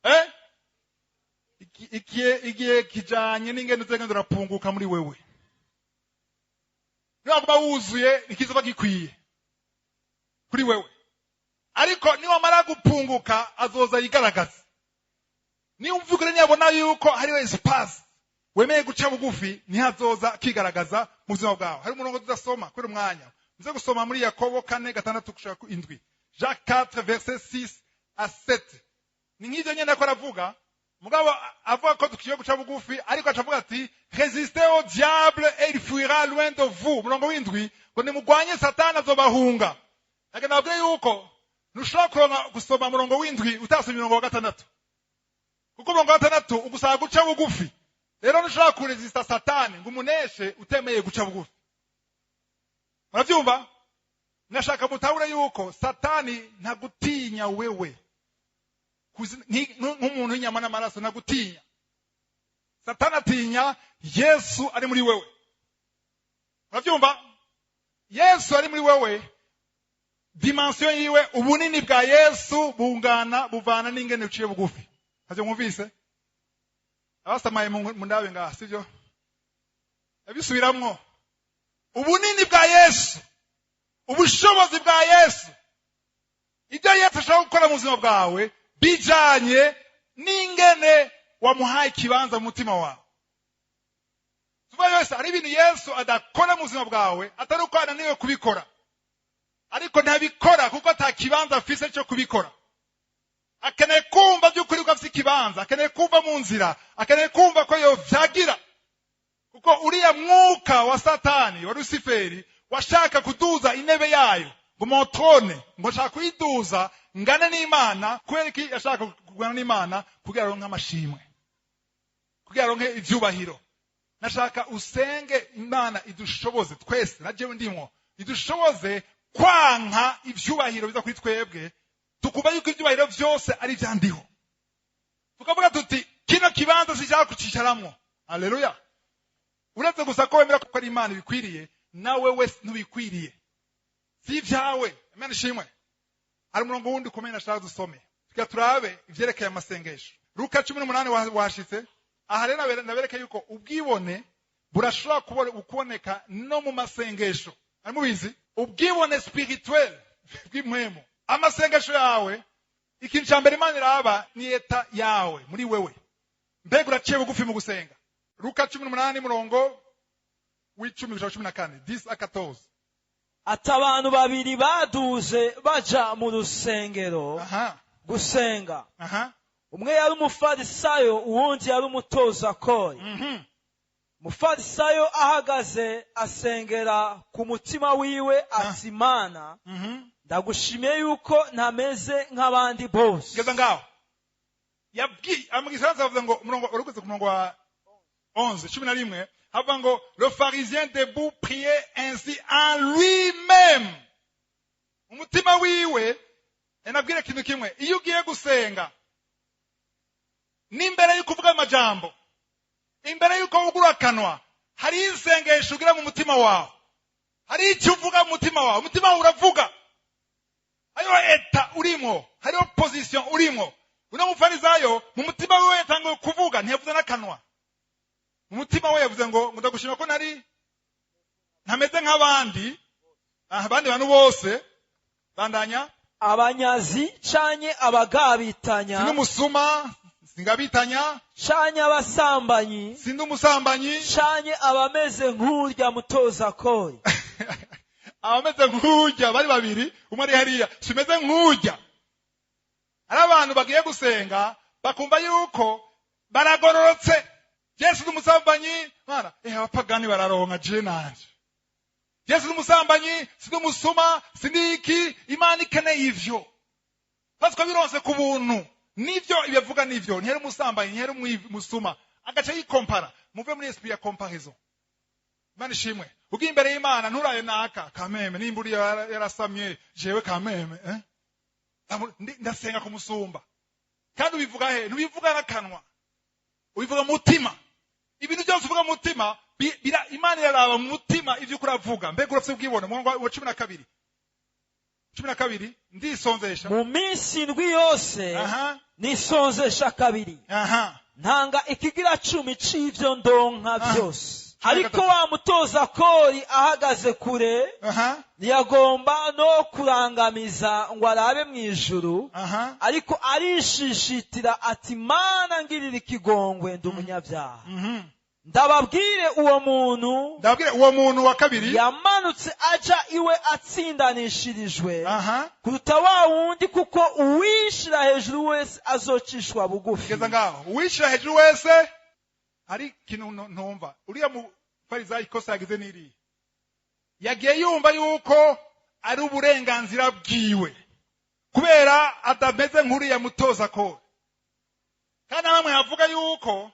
Eh, igihe kijanye n'ingendo uzagenda urapunguka muri wewe. Niwaguma wuzuye, ntikizoba gikwiye kuri wewe, ariko niwamara gupunguka, azoza yigaragaza. Niwumva, niyabona yuko hariho espace wemeye guca bugufi, niho azoza akigaragaza mu buzima bwawe. Hari umurongo tudasoma kubera umwanya. Muze gusoma muri Yakobo 4, 6 gushika ku 7, Jacques 4, verset 6 à 7. Ni nk'ivyo nyene ko aravuga, mugabo avuga ko dukwiye guca bugufi, ariko acavuga ati: "Résistez au diable et il fuira loin de vous." Umurongo w'7 ngo: "Nimugwanye Satani, azobahunga." Nagenda nababwire yuko ntushobora kuronka gusoma umurongo w'7 utasomye umurongo wa 6, kuko umurongo wa 6 ugusaba guca bugufi. Rero ntushobora kuresista Satani ngo umuneshe utemeye guca bugufi. Murabyumva? Nashaka mutahure yuko Satani ntagutinya wewe nk'umuntu w'inyama n'amaraso. Ntagutinya. Satani atinya Yesu ari muri wewe. Murabyumva? Yesu ari muri wewe, dimension yiwe, ubunini bwa Yesu bungana, buvana n'ingene uciye bugufi. Ntacyo mwumvise? Abasamaye mu ndabe ngaha, sibyo? Abisubiramwo: ubunini bwa Yesu, ubushobozi bwa Yesu, ibyo Yesu ashobora gukora mu buzima bwawe bijanye n'ingene wamuhaye ikibanza mu mutima wawe. Tuvuga yose, hari ibintu Yesu adakora mu buzima bwawe, atari uko ananiwe kubikora, ariko ntabikora kuko ata kibanza afise cyo kubikora. Akeneye kumva by'ukuri ko afise ikibanza, akeneye kumva mu nzira, akeneye kumva ko yovyagira, kuko uriya mwuka wa Satani, wa Rusiferi, washaka kuduza intebe yayo, ngo "mon trône", ngo nshaka kuyiduza ngane n'Imana. Kubera iki yashaka kugana n'Imana? Kugira aronke amashimwe, kugira aronke ivyubahiro. Nashaka usenge Imana idushoboze twese, na jewe ndimwo, idushoboze kwanka ivyubahiro biza kuri twebwe, tukumva yuko ivyubahiro vyose ari ivyandiho, tukavuga tuti: "Kino kibanza sinshaka kucicaramwo." Haleluya! Uretse gusa ko wemera ko ari Imana ibikwiriye, nawe wese ntubikwiriye, si ibyawe. Imana ishimwe. Hari umurongo wundi ukomeye nashaka dusome, tugira turabe ivyerekeye amasengesho. Luka 18. Washitse aha rero, nabereke yuko ubwibone burashobora kuboneka no mu masengesho. Ari mubizi ubwibone spirituel bw'impwemu. Amasengesho yawe, ikintu cya mbere Imana iraba ni état yawe muri wewe. Mbega uraciye bugufi mu gusenga? Luka 18, murongo w'10 gushika 14, 10 à 14. Ati abantu babiri baduze baja mu rusengero gusenga. Umwe yari umufarisayo, uwundi yari umutoza kori. Umufarisayo ahagaze asengera ku mutima wiwe ati: "Mana, ndagushimiye yuko ntameze nk'abandi bose." Ngeza ngaho. Yabwiye mu Gifaransa, bavuze ngo umurongo uri ku murongo wa 11, 11, havuga ngo: "Le pharisien debout priait ainsi en lui-même." Umutima wiwe. Nabwire ikintu kimwe: iyo ugiye gusenga, n'imbere y'uko uvuga amajambo, imbere y'uko wugura akanwa, hari isengesho ugira mu mutima wawe, hari icyo uvuga mu mutima wawe. Umutima wawe uravuga. Hariho état urimo, hariho position urimo. Uno mufarisayo mu mutima wiwe yatanguye kuvuga, ntiyavuze n'akanwa. Mu mutima we yavuze ngo ndagushima ko nari ntameze nk'abandi, abandi bantu bose. Bandanya. Abanyazi canke abagabitanya. Sindi umusuma, singabitanya. Canke abasambanyi. Sindi umusambanyi. Canke abameze nk'urya mutoza kori. Abameze nk'urya bari babiri, umwe ari hariya. Simeze nk'urya. Hari abantu bagiye gusenga bakumva yuko baragororotse. Yesu ni umusambanyi, mana, abapagani bararonka je nanje. Yesu ni umusambanyi, si umusuma, si niki, Imana ikeneye ivyo. Pasika bironse ku buntu, nivyo ibivuga nivyo, ntiyari umusambanyi, ntiyari umusuma, agaca yikompara, muve muri esprit ya comparaison. Imana ishimwe. Ugiye imbere y'Imana nturaye naka, kameme, nimba uriya yarasamye, jewe kameme, eh? Ndasenga kumusumba. Kandi ubivuga he? Ntubivuga n'akanwa. Ubivuga mu mutima. Ibintu byose uvuga mu mutima, Imana iraraba mu mutima ivyo uriko uravuga. Mbega urafise ubwibone? Umurongo wa 12. 12, ndisonzesha. Mu minsi indwi yose nisonzesha kabiri. Ntanga ikigira 10 c'ivyo ndonka byose. 13. Ariko wa mutoza kori ahagaze kure, ntiyagomba no kurangamiza ngo arabe mu ijuru, ariko arishishitira ati: Mana, ngirira ikigongwe, ndi umunyabyaha. Ndababwire, uwo muntu Ndababwire uwo muntu wa kabiri yamanutse aja iwe atsindanishirijwe kuruta wa wundi, kuko uwishira hejuru wese azocishwa bugufi. Kugeza ngaho, uwishira hejuru wese. Hari ikintu ntumva. Uriya mu farisayo ikosa yagize n'iriya, yagiye yumva yuko ari uburenganzira bwiwe kubera adameze nk'uriya mutoza kori. Kandi na bamwe bavuga yuko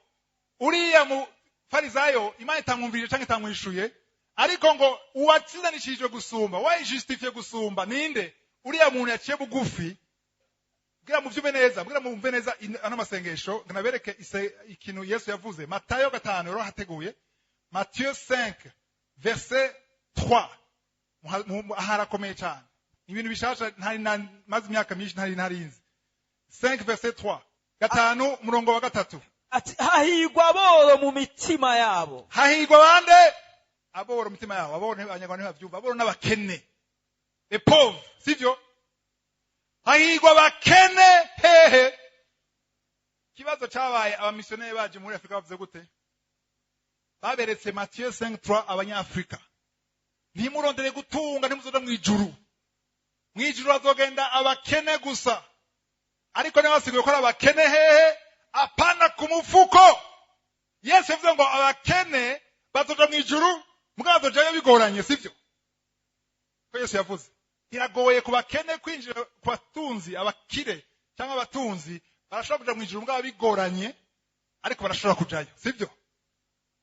uriya mu farisayo Imana itamwumvirije canke itamwishuye, ariko ngo uwatsindanishijwe gusumba, uwayijustifie gusumba, ninde? Uriya muntu yaciye bugufi. Bwira muvyume neza, bwira mumve neza ano masengesho, nabereke ikintu Yesu yavuze. Matayo 5, rero hateguye. Matthieu 5 verset 3. Harakomeye cyane. Ibintu bishasha ntari maze imyaka myinshi ntari ntarinzi. 5 verset 3. 5 umurongo wa 3. Ati: hahigwa aboro mu mitima yabo. Hahigwa bande? Aboro mu mitima yabo. Aboro abanyarwanda ntibavyumva. Aboro n'abakene. Les pauvres, sivyo? Hahigwa abakene hehe? Ikibazo cabaye, abamisiyoneri baje muri Afrika bavuze gute? Baberetse Matthieu 5:3 abanyafrika. Ntimurondere gutunga, ntimuzoja mw'ijuru. Mw'ijuru hazogenda abakene gusa. Ariko niba basiguye ko ari abakene hehe? Apana ku mufuko. Yesu yavuze ngo abakene bazoja mw'ijuru, mugabo bazojayo bigoranye, sivyo? Ko Yesu yavuze. Biragoye ku bakene kwinjira ku batunzi, abakire cyangwa abatunzi barashobora kuja mw'ijuru mugabo bigoranye, ariko barashobora kujayo, sivyo?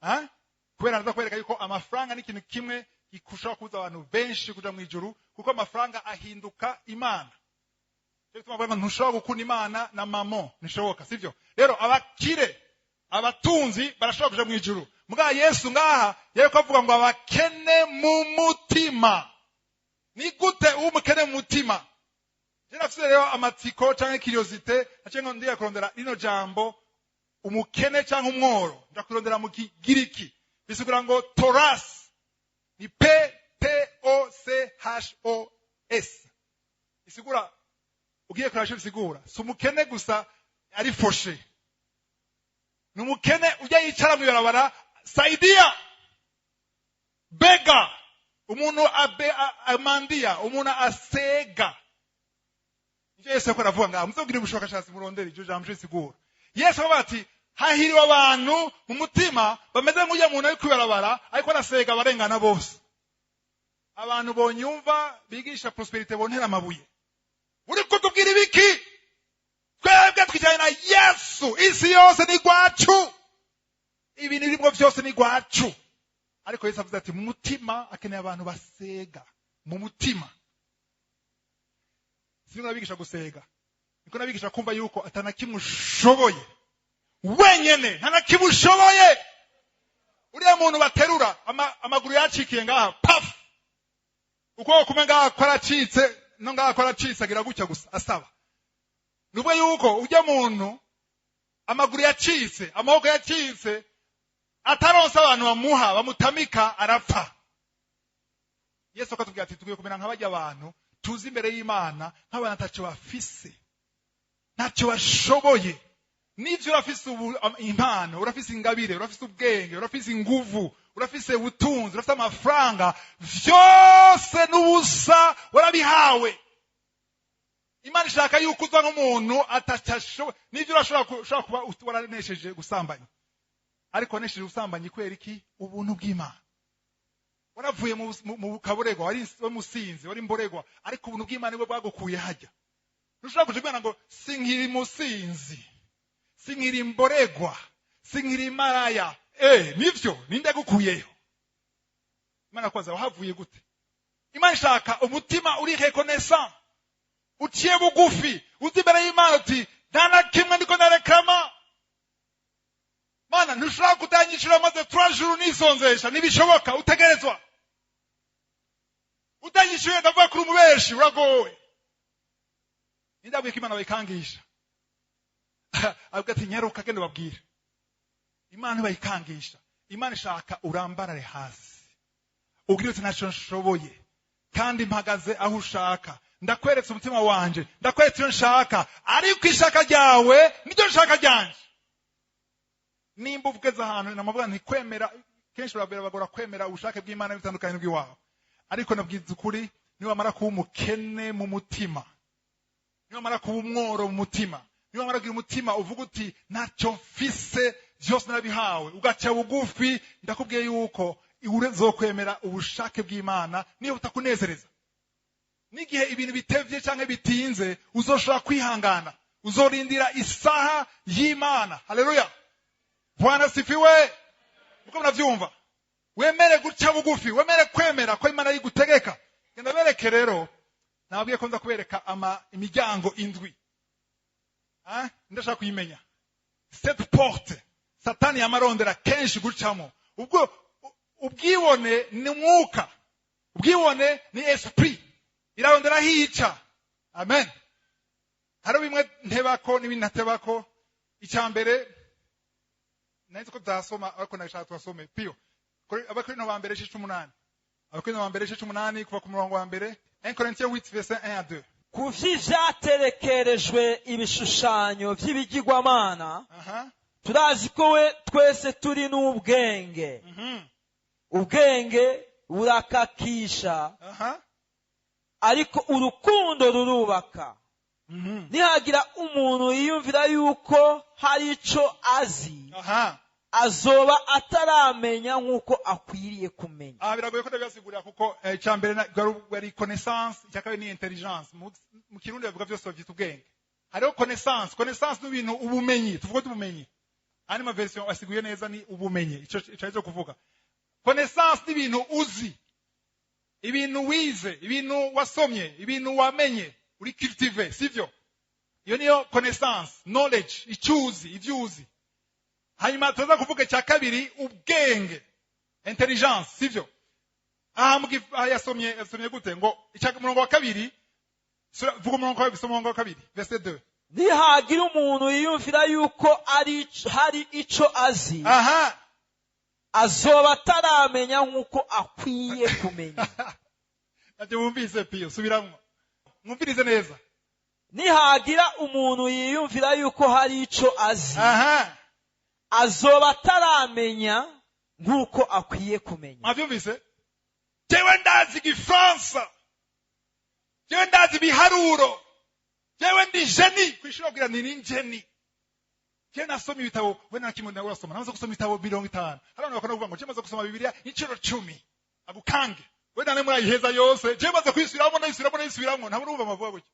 Ha? Kubera ndaza kwereka yuko amafaranga ni ikintu kimwe gikushobora kubuza abantu benshi kuja mw'ijuru, kuko amafaranga ahinduka Imana. Cyo gituma bavuga ngo ntushobora gukunda Imana na mamon, ntishoboka, sivyo? Rero abakire, abatunzi barashobora kuja mw'ijuru. Mugabo Yesu ngaha yariko avuga ngo abakene mu mutima. Ni gute uba umukene mu mutima? Je nafise rero amatsiko canke curiosité, naciye ngo ndiye kurondera rino jambo umukene canke umworo. Nja kurondera mu Kigiriki. Bisigura ngo toras. Ni P T O C H O S. Bisigura, ugiye kurasha bisigura, si umukene gusa ari foshe. Ni umukene ujya yicara mu ibarabara, saidia, bega, umuntu amandia, umuntu asega. Ivyo Yesu yariko aravuga ngaha, muzogire ubushakashatsi murondere iryo jambo risigura. Yesu aravuga ati hahiriwe abantu mu mutima bameze nk'ujya muntu ari kwibarabara ariko arasega abarengana bose. Abantu bonyumva bigisha prosperité bontera amabuye. Uri kutubwira ibiki? Twebwe twijyanye na Yesu, isi yose ni gwacu. Ibintu birimo byose ni gwacu. Ariko Yesu avuze ati mu mutima akeneye abantu basega. Mu mutima. Siniko nabigisha gusega. Niko nabigisha kumva yuko atana kimwe ushoboye. Wenyene nta na kimwe ushoboye. Uriya muntu baterura amaguru yacikiye ngaha, paf. Ukuboko kumwe ngaha kwaracitse, no ngaha kwaracitse, agira gutya gusa asaba. Nubwo yuko ujya muntu amaguru yacitse, amaboko yacitse, ataronse abantu bamuha bamutamika, arapfa. Yesu akatubwira ati tukwiye kumera nk'abajya abantu tuzi imbere y'Imana nk'abantu ntacyo bafise, ntacyo bashoboye. Nivyo urafise impano, urafise ingabire, urafise ubwenge, urafise inguvu, urafise ubutunzi, urafise amafaranga, vyose n'ubusa warabihawe. Imana ishaka yuko uza nk'umuntu atacashoboye. Nivyo urashobora ushobora kuba waranesheje gusambanya. Ariko wanesheje ubusambanyi kubera iki? Ubuntu bw'Imana. Waravuye mu kaboregwa, wari musinzi, wari mboregwa, ariko ubuntu bw'Imana nibwo bwagukuye hajya. Ntushobora kuja Imana ngo sinkiri musinzi, sinkiri mboregwa, sinkiri maraya. Nivyo, ninde yagukuyeyo? Imana kwanza wahavuye gute? Imana ishaka umutima uri reconnaissant, uciye bugufi, uzi imbere y'Imana uti nta na kimwe ndiko ndareklama. Mana, ntushobora kutanyishura maze 3 jours nisonzesha, ntibishoboka, utegerezwa. Utanyishuye ndavuga kuri umubeshi, uragowe. Nindabwiye ko Imana bayikangisha. Avuga ati nyaruka genda ubabwire. Imana bayikangisha. Imana ishaka urambarare hasi, ubwire uti ntacyo nshoboye, kandi mpagaze aho ushaka, ndakweretse umutima wanje, ndakweretse iyo nshaka, ariko ishaka ryawe niryo nshaka ryanje. Nimba uvugeze ahantu namavuga nti kwemera, kenshi birabagora kwemera ubushake bw'Imana bitandukanye n'ubw'iwawe. Ariko nabwiza ukuri, niwamara kuba umukene mu mutima, niwamara kuba umworo mu mutima, niwamara kugira umutima uvuga uti ntacyo mfise, byose narabihawe, ugaca bugufi, ndakubwiye yuko uzokwemera ubushake bw'Imana niyo butakunezereza. N'igihe ibintu bitevye canke bitinze, uzoshobora kwihangana, uzorindira isaha y'Imana. Haleluya, Bwana sifiwe. Muko muravyumva? Wemere guca bugufi, wemere kwemera ko Imana yigutegeka. Genda bereke rero, nabwiye ko nza kubereka imiryango 7. Ndashaka kuyimenya. Cette porte Satani yamarondera kenshi gucamo. Ubwo ubwibone ni mwuka, ubwibone ni esprit, irarondera hica. Amen. Hari bimwe ntebako n'ibindi ntatebako. Icya mbere nari ko tutasoma, ariko nashaka twasome pio. Abakorinto ba mbere 8. Abakorinto ba mbere 8 kuva ku murongo wa mbere. 1 Corinthiens 8 verset 1 à 2. Ku vy'ivyaterekerejwe ibishushanyo vy'ibigirwamana, turazi ko we twese turi n'ubwenge. Ubwenge burakakisha, ariko urukundo rurubaka. Nihagira umuntu yiyumvira yuko hari ico azi, azoba ataramenya nkuko akwiriye kumenya. Biragoye ko ndabibasigurira kuko icya mbere ari connaissance, icya kabiri ni intelligence. Mu Kirundi bavuga byose bavyita ubwenge. Hariho connaissance, connaissance ni ibintu ubumenyi, tuvuga ubumenyi. Andi ma version asiguye neza ni ubumenyi, ico cyo kuvuga. Connaissance ni ibintu uzi, ibintu wize, ibintu wasomye, ibintu wamenye, uri cultivé, sivyo? Iyo niyo connaissance, knowledge, icyuzi, ivyuzi. Hanyuma tuza kuvuga cya kabiri ubwenge, intelligence, sivyo? Yasomye gute ngo icya murongo wa kabiri, vuga umurongo wa kabiri, umurongo wa kabiri, verset 2. Nihagira umuntu yiyumvira yuko hari ico azi, azoba ataramenya nkuko akwiye kumenya. Nabyo wumvise pio, subiramwo. Mwumvirize neza. Nihagira umuntu yiyumvira yuko hari ico azi, azoba ataramenya nkuko akwiye kumenya. Mwavyumvise? Jewe ndazi igifaransa, jewe ndazi ibiharuro, jewe ndi jeni. Kwishura kugira ni njeni. Jewe nasoma ibitabo, we nta kimwe urasoma. Namaze gusoma ibitabo 50. Hari abantu bakunda kuvuga ngo jewe maze gusoma Bibiliya incuro 10. Agukange. We nane murayiheza yose. Jewe maze kuyisubiramo, ndayisubiramo, ndayisubiramo. Ntabwo urumva amavuga gutyo.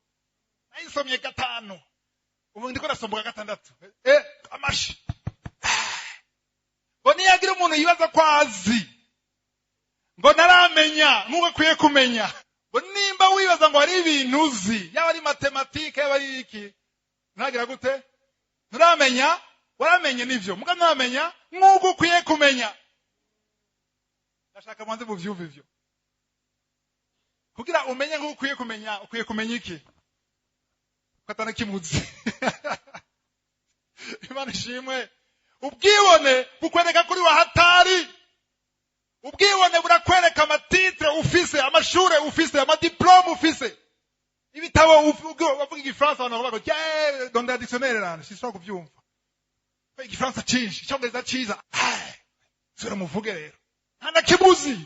Nayisomye 5. Ubu ndiko nasoma 6. Amashi. Ngo niyagira umuntu yibaza ko azi, ngo naramenya nkuko akwiye kumenya. Ngo nimba wibaza ngo hari ibintu uzi, yaba ari matematike, yaba ari iki, ntagira gute? Nturamenya, waramenye nivyo, muga nturamenya nkuko ukwiye kumenya. Ndashaka mwanze muvyumve ivyo. Kugira umenye nkuko ukwiye kumenya, ukwiye kumenya iki? Katana kimuzi. Imana ishimwe. Ubwibone bukwereka kuri wa hatari. Ubwibone burakwereka amatitre ufise, amashure ufise, amadiplome ufise. Ibitabo bavuga igifaransa abantu bavuga ngo yeah, dans le dictionnaire là, sishobora kuvyumva. Igifaransa cinshi, icyongereza ciza. Sura muvuge rero. Nta kibuzi.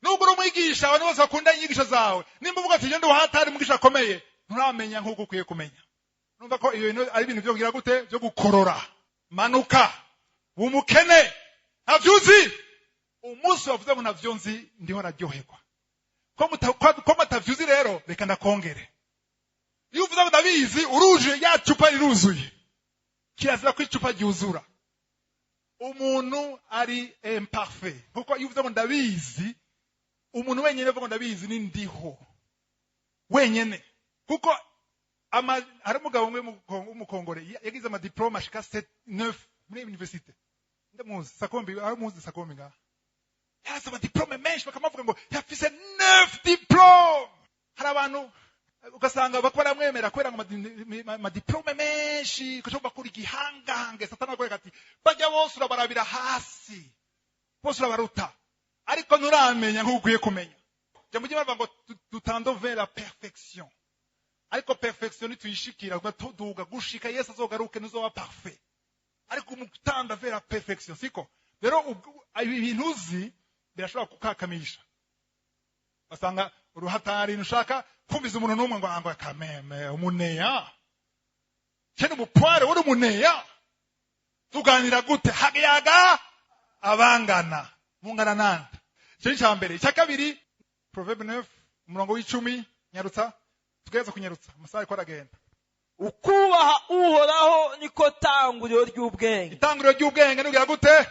Nubwo uri umwigisha, abantu bose bakunda inyigisho zawe. Nimba uvuga ati ndi wahatari mwigisha akomeye, nturamenya nkuko ukwiye kumenya. Numva ko iyo ari ibintu byo kugira gute, byo gukorora. Manuka. Umukene ntavyuzi. Umunsi wavuze ngo ntavyo nzi, ndiho naryoherwa. Ko mutavyuzi rero, reka ndakongere. Iyo uvuze ngo ndabizi, uruzuye, ya cupa riruzuye. Kirazira ko icupa ryuzura. Umuntu ari imparfait, kuko iyo uvuze ngo ndabizi, umuntu wenyine avuga ngo ndabizi ni Ndiho wenyene. Kuko hari umugabo umwe w'umukongore yagize amadiplome ashika 7, 9 muri université. Ndamuzi Sakombi, aho muzi Sakombi ngaha, yarazi amadiplome menshi, bakamuvuga ngo yafise 9 diplome. Hari abantu ugasanga bako baramwemera kubera ngo amadiplome menshi, ugaca bakora igihangange. Satani akwereka ati bajya bose urabarabira hasi, bose urabaruta, ariko nturamenya nk'uko ukwiye kumenya. Jambo ry'Imana rivuga ngo nous tendons vers la perfection, ariko perfection ntituyishikira, tuduga gushika Yesu azogaruke, ntuzoba parfait, ariko umutanda vers la perfection. Siko rero, ibi bintu uzi birashobora kukakamisha, basanga uruhatari, ntushaka kumviza umuntu n'umwe ngo kameme umuneya cyane, umupware uri umuneya, tuganira gute? Hayaga abangana, mungana nande? Icyo ni icya mbere. Icya kabiri, Proverbe 9, umurongo w'10. Nyarutsa, tugerageza kunyarutsa, amasaha ariko aragenda. Ukubaha Uhoraho niko tanguriro ry'ubwenge. Itanguriro ry'ubwenge nubwira gute?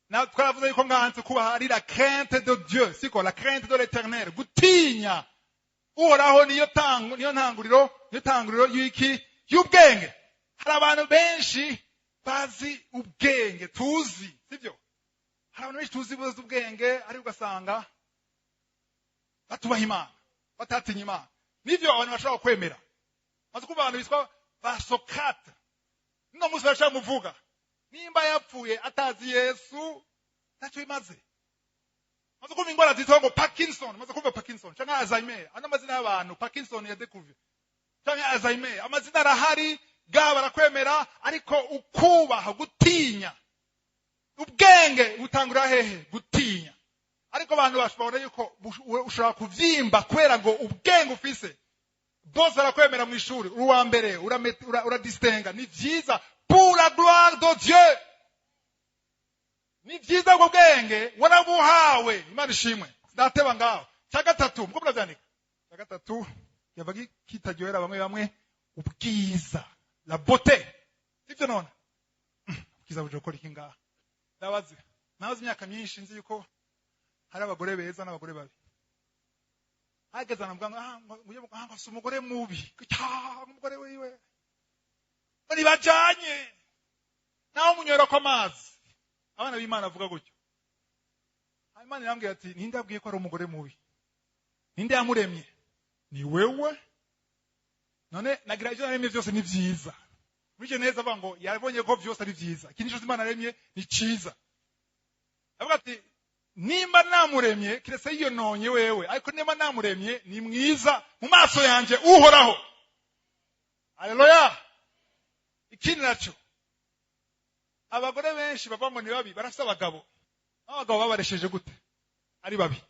Na twaravuze yuko nganze kubaha ari la crainte de Dieu, siko? La crainte de l'Éternel, gutinya Uhoraho, niyo tangu, niyo ntanguriro, niyo tanguriro y'iki? Y'ubwenge. Hari abantu benshi bazi ubwenge, tuzi, sibyo? Hari abantu benshi tuzi bazi ubwenge, ariko ugasanga batubaha Imana, batatinya Imana. Nivyo abantu bashobora kwemera. Maze kumva abantu bitwa ba Socrate, no munsi barashobora muvuga, nimba yapfuye atazi Yesu, ntacyo bimaze. Maze kumva ingwara zitwa ngo Parkinson, maze kumva Parkinson canke Alzheimer, ano amazina y'abantu, Parkinson ya découvert canke Alzheimer, amazina arahari ga barakwemera, ariko ukubaha, gutinya, ubwenge butangura hehe? Gutinya. Ariko abantu bashobora yuko ushobora kuvyimba kubera ngo ubwenge ufise, bose barakwemera mu ishuri, uri uwa mbere, uradistinga. Ni vyiza, pour la gloire de Dieu, ni vyiza. Ubwo bwenge warabuhawe, Imana ishimwe. Ndateba ngaho. Cya gatatu, muko muravyandika, cya gatatu yava kitaryohera bamwe bamwe, ubwiza, la beauté, sivyo? None ubwiza buje gukora iki ngaha? Ndabaze, nabaze imyaka myinshi nzi yuko hari abagore beza n'abagore babi. Hageze ahantu ngo ngo si umugore mubi, umugore wiwe ngo ntibajanye naho munywera kw'amazi. Abana b'Imana avuga gutyo. Imana irambwira ati ninde abwiye ko ari umugore mubi? Ninde yamuremye? Ni wewe. None nagira ibyo naremye byose ni byiza. Muri Geneze avuga ngo yabonye ko byose ari byiza. Ikintu cyose Imana yaremye ni cyiza. Avuga ati nimba namuremye, kiretse yiyononye wewe, ariko nimba namuremye ni mwiza mu maso yanjye Uhoraho. Haleluya! Ikindi nacyo, abagore benshi bavuga ngo ni babi barafite abagabo. Abagabo babaresheje gute ari babi?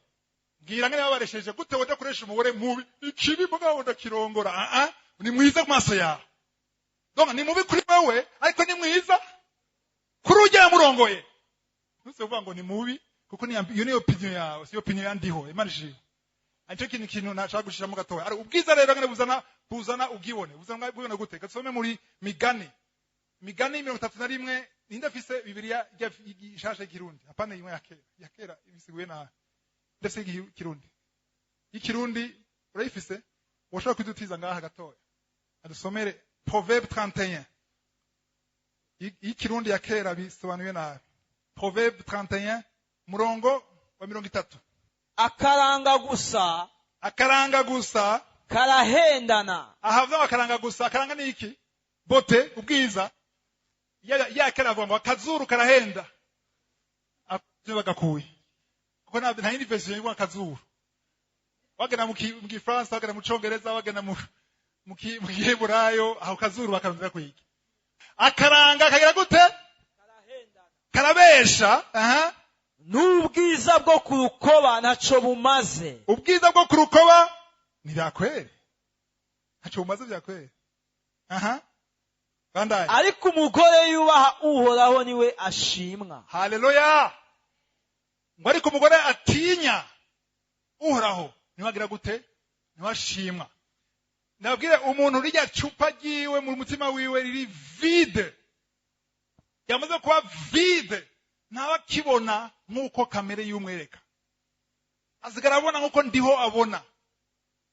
Mbwira ngene babaresheje gute? Wadakoresha umugore mubi, ikibi mugabo ndakirongora. Ah, ni mwiza ku maso yawe. Donc ni mubi kuri wewe, ariko ni mwiza kuri ujya yamurongoye. Ntuse uvuga ngo ni mubi, kuko ni iyo niyo opinion yawe, si opinion ya Ndiho. Imana ishimwe. Aricyo kintu nashaka gushiramo gatoya. Ari ubwiza rero ngene buzana ubwibone. Buzana ubwibone gute? Gasome muri Migani 31. Ninde afise Bibiliya ishasha y'ikirundi? Hapana, imwe ya kera, ya kera ibisiguye nabi. Ndafise ikirundi, y'ikirundi urayifise? Washobora kudutiza ngaha gatoya, adusomere Proverbe 31 y'ikirundi, ya kera bisobanuye nabi. Proverbe 31, murongo wa 30. Akaranga gusa. Akaranga gusa. Karahendana. Ahavuga akaranga gusa, akaranga ni iki? Beauté, ubwiza. Ya kera avuga ngo akazuru karahenda, avyo bagakuye, kuko nta yindi version ivuga akazuru. Wagenda mu Gifaransa, wagenda mu Congereza, wagenda mu Giheburayo, aho kazuru bakarondera kwiki. Akaranga kagira gute? Karabesha. Aha. N'ubwiza bwo ku rukoba ntaco bumaze. Ubwiza bwo ku rukoba ni bya kweri, ntaco bumaze, bya kweri. Aha. Bandaye. Ariko umugore yubaha Uhoraho niwe ashimwa. Haleluya. Ngo ariko umugore atinya Uhoraho niwe agira gute? Niwe ashimwa. Nabwire umuntu rirya cupa ryiwe mu mutima wiwe riri vide, yamaze kuba vide, ntaba akibona nk'uko kamere y'umwereka, asigara abona nk'uko ndiho abona,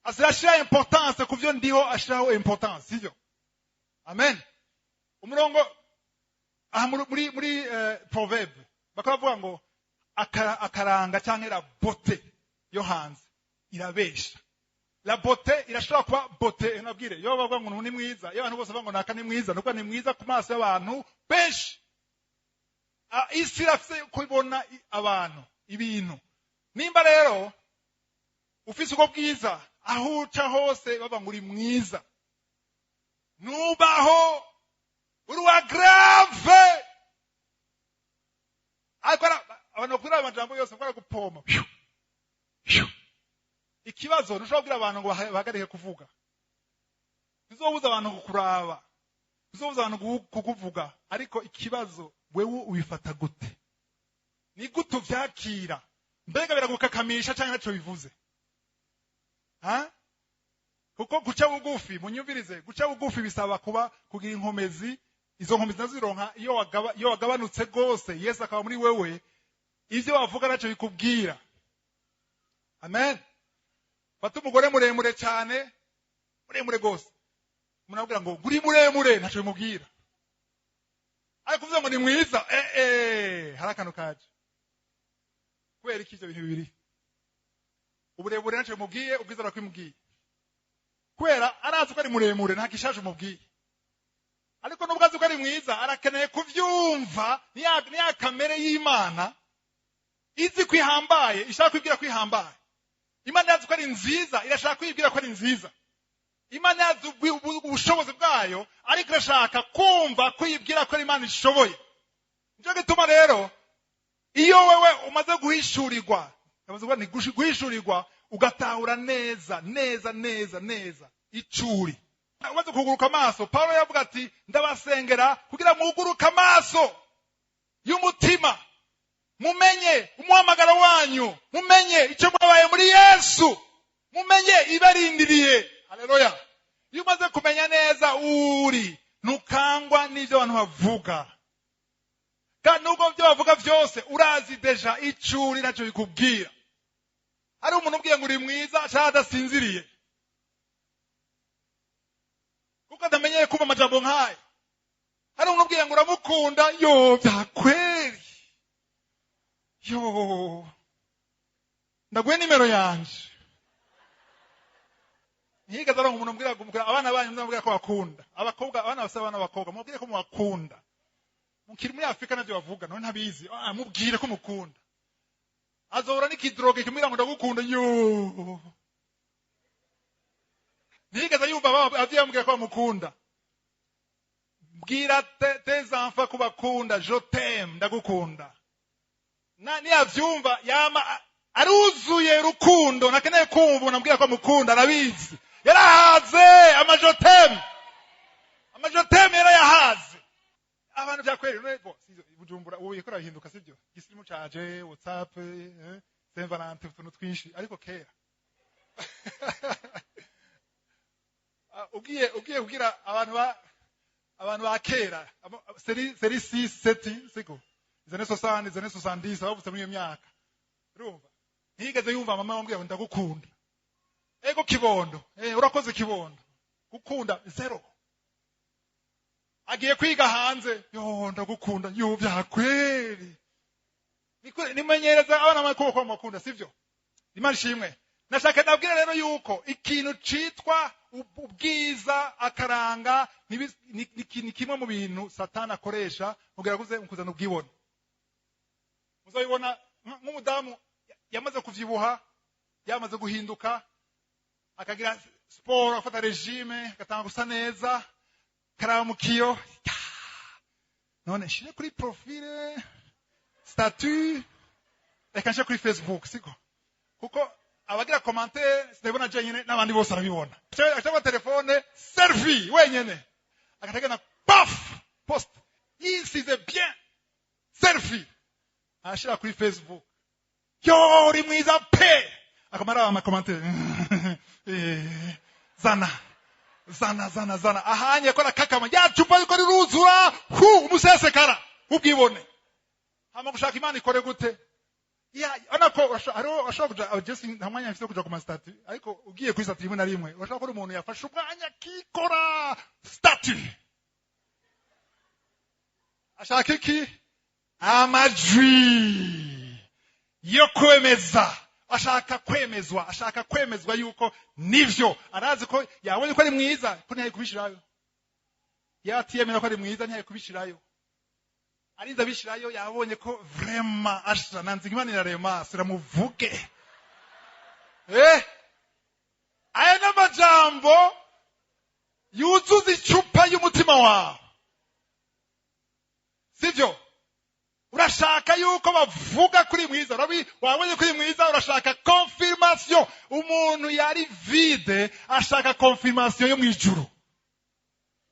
asigara ashira importance ku byo ndiho ashiraho importance, sibyo? Amen. Umurongo aha muri proverbe bakaba bavuga ngo akaranga cyangwa la beauté yo hanze irabesha. La beauté irashobora kuba beauté, nabwire iyo bavuga ngo ni mwiza, iyo abantu bose bavuga ngo naka ni mwiza, nuko ni mwiza ku maso y'abantu benshi. Isi irafise kubona abantu ibintu. Nimba rero ufise ubwo bwiza, aho uca hose baba ngo uri mwiza, nubaho uri wa grave. Ariko abantu bakubwira amajambo yose bakora gupoma. Ikibazo ntushobora kubwira abantu ngo bahagarike kuvuga, ntuzobuza abantu kukuraba, ntuzobuza abantu kukuvuga, ariko ikibazo wewe ubifata gute? Ni gute uvyakira? Mbega biragukakamisha canke ntaco bivuze? Ha? Kuko guca bugufi, munyumvirize, guca bugufi bisaba kuba kugira inkomezi. Izo nkomezi nazironka iyo wagabanutse gose, Yesu akaba muri wewe, ivyo bavuga ntaco bikubwira. Amen. Fata umugore muremure cyane, muremure gose, umuntu abwira ngo uri muremure, ntaco bimubwira. Ariko kuvuga ngo ni mwiza, hari akantu kaje. Kubera iki ivyo bintu bibiri? Uburebure ntaco bimubwiye, ubwiza barakwimubwiye. Kubera arazi ko ari muremure, nta gishaje umubwiye. Ariko nubwo azi ko ari mwiza, arakeneye kuvyumva. Ni ya kamere y'Imana izi kwihambaye, ishaka kwibwira kwihambaye. Imana yazi ko ari nziza, irashaka kwibwira ko ari nziza. Imana yazi ubushobozi bwayo, ariko irashaka kumva kwibwira ko Imana ishoboye. Nico gituma rero iyo wewe umaze guhishurirwa, ni guhishurirwa ugatahura neza neza neza neza icuri, umaze kuguruka amaso. Paulo yavuga ati ndabasengera kugira muguruke amaso y'umutima, mumenye umuhamagaro wanyu, mumenye icyo mwabaye muri Yesu, mumenye ibarindiriye. Haleluya. Iyo umaze kumenya neza uri, ntukangwa n'ivyo abantu bavuga. Kandi nubwo ibyo bavuga vyose urazi deja icuri nacyo bikubwira. Hari umuntu ubwiye ngo uri mwiza ashaka adasinziriye, kuko atamenyeye kumva amajambo nk'ayo. Hari umuntu ubwiye ngo uramukunda, yo byakweri, yo ndaguhe nimero yanje. Ntiyigaze aronka umuntu umbwira abana banyu muzamubwira ko bakunda abakobwa, abana basa abana b'abakobwa mubwire ko mubakunda. Mukiri muri Afrika navyo bavuga, none ntabizi. Mubwire ko mukunda. Azohora n'ikidroge kimubwira ngo ndagukunda, yo. Ntiyigeze yumva abavyeyi bamubwira ko bamukunda. Bwira tes enfants ko bakunda, je t'aime, ndagukunda. Niyavyumva yama aruzuye urukundo, ntakeneye kumva umuntu ambwira ko amukunda, arabizi. Yarahaze ama je t'aime. Ama je t'aime yarayahaze. Abantu vyakweri bo Bujumbura ubu ikora bihinduka, sivyo? Gisirimu caje, WhatsApp, Saint Valentin, utuntu twinshi, ariko kera ugiye kugira abantu ba kera seri 6 7 siko izane 60 izane 70 abavutse muri iyo myaka, urumva ntiyigeze yumva mama wambwira ngo ndagukunda. Ego kibondo, urakoze kibondo, gukunda zero. Agiye kwiga hanze, yo ndagukunda, yo byakweri. Nimenyereza abana bakoko ko bakunda, sivyo? Imana ishimwe. Nashaka nabwira rero yuko ikintu citwa ubwiza akaranga ni kimwe mu bintu Satani akoresha kugira kuze mukuzana ubwibone. Muzabibona nk'umudamu yamaze kuvyibuha, yamaze guhinduka, akagira sport, afata regime, agatanga gusa neza, karamukiyo. None shire kuri profile, statut, reka nshire kuri Facebook, siko? Kuko abagira commentaire sinabona je nyene n'abandi bose arabibona. Ashaka telefone selfie wenyene, akategana Paf, post, yisize bien, selfie, ashira kuri Facebook: "Yo, uri mwiza pe!" Akamara ama commentaires. Zana, zana, zana, zana. Ahanye kora kakama ya cupa yuko riruzura hu umusesekara ubwibone. Hama gushaka Imana ikore gute? Ya ona ko hariho ashobora kuja just nta mwanya mfise kuja ku ma statut, ariko ugiye kuri statut rimwe na rimwe urashobora kubona umuntu yafashe umwanya akikora statut. Ashaka iki? Amajwi yo kwemeza. Ashaka kwemezwa, ashaka kwemezwa yuko nivyo. Arazi ko yabonye ko ari mwiza, ko ntiyari kubishirayo. Yatiyemera ko ari mwiza, ntiyari kubishirayo. Arinze abishirayo, yabonye ko vraiment asha nanze. Imana irarema, siramuvuge. Aya n'amajambo yuzuza icupa y'umutima wawe, sivyo? Urashaka yuko bavuga kuri mwiza. Wabonye kuri mwiza, urashaka confirmation. Umuntu yari vide ashaka confirmation yo mu ijuru,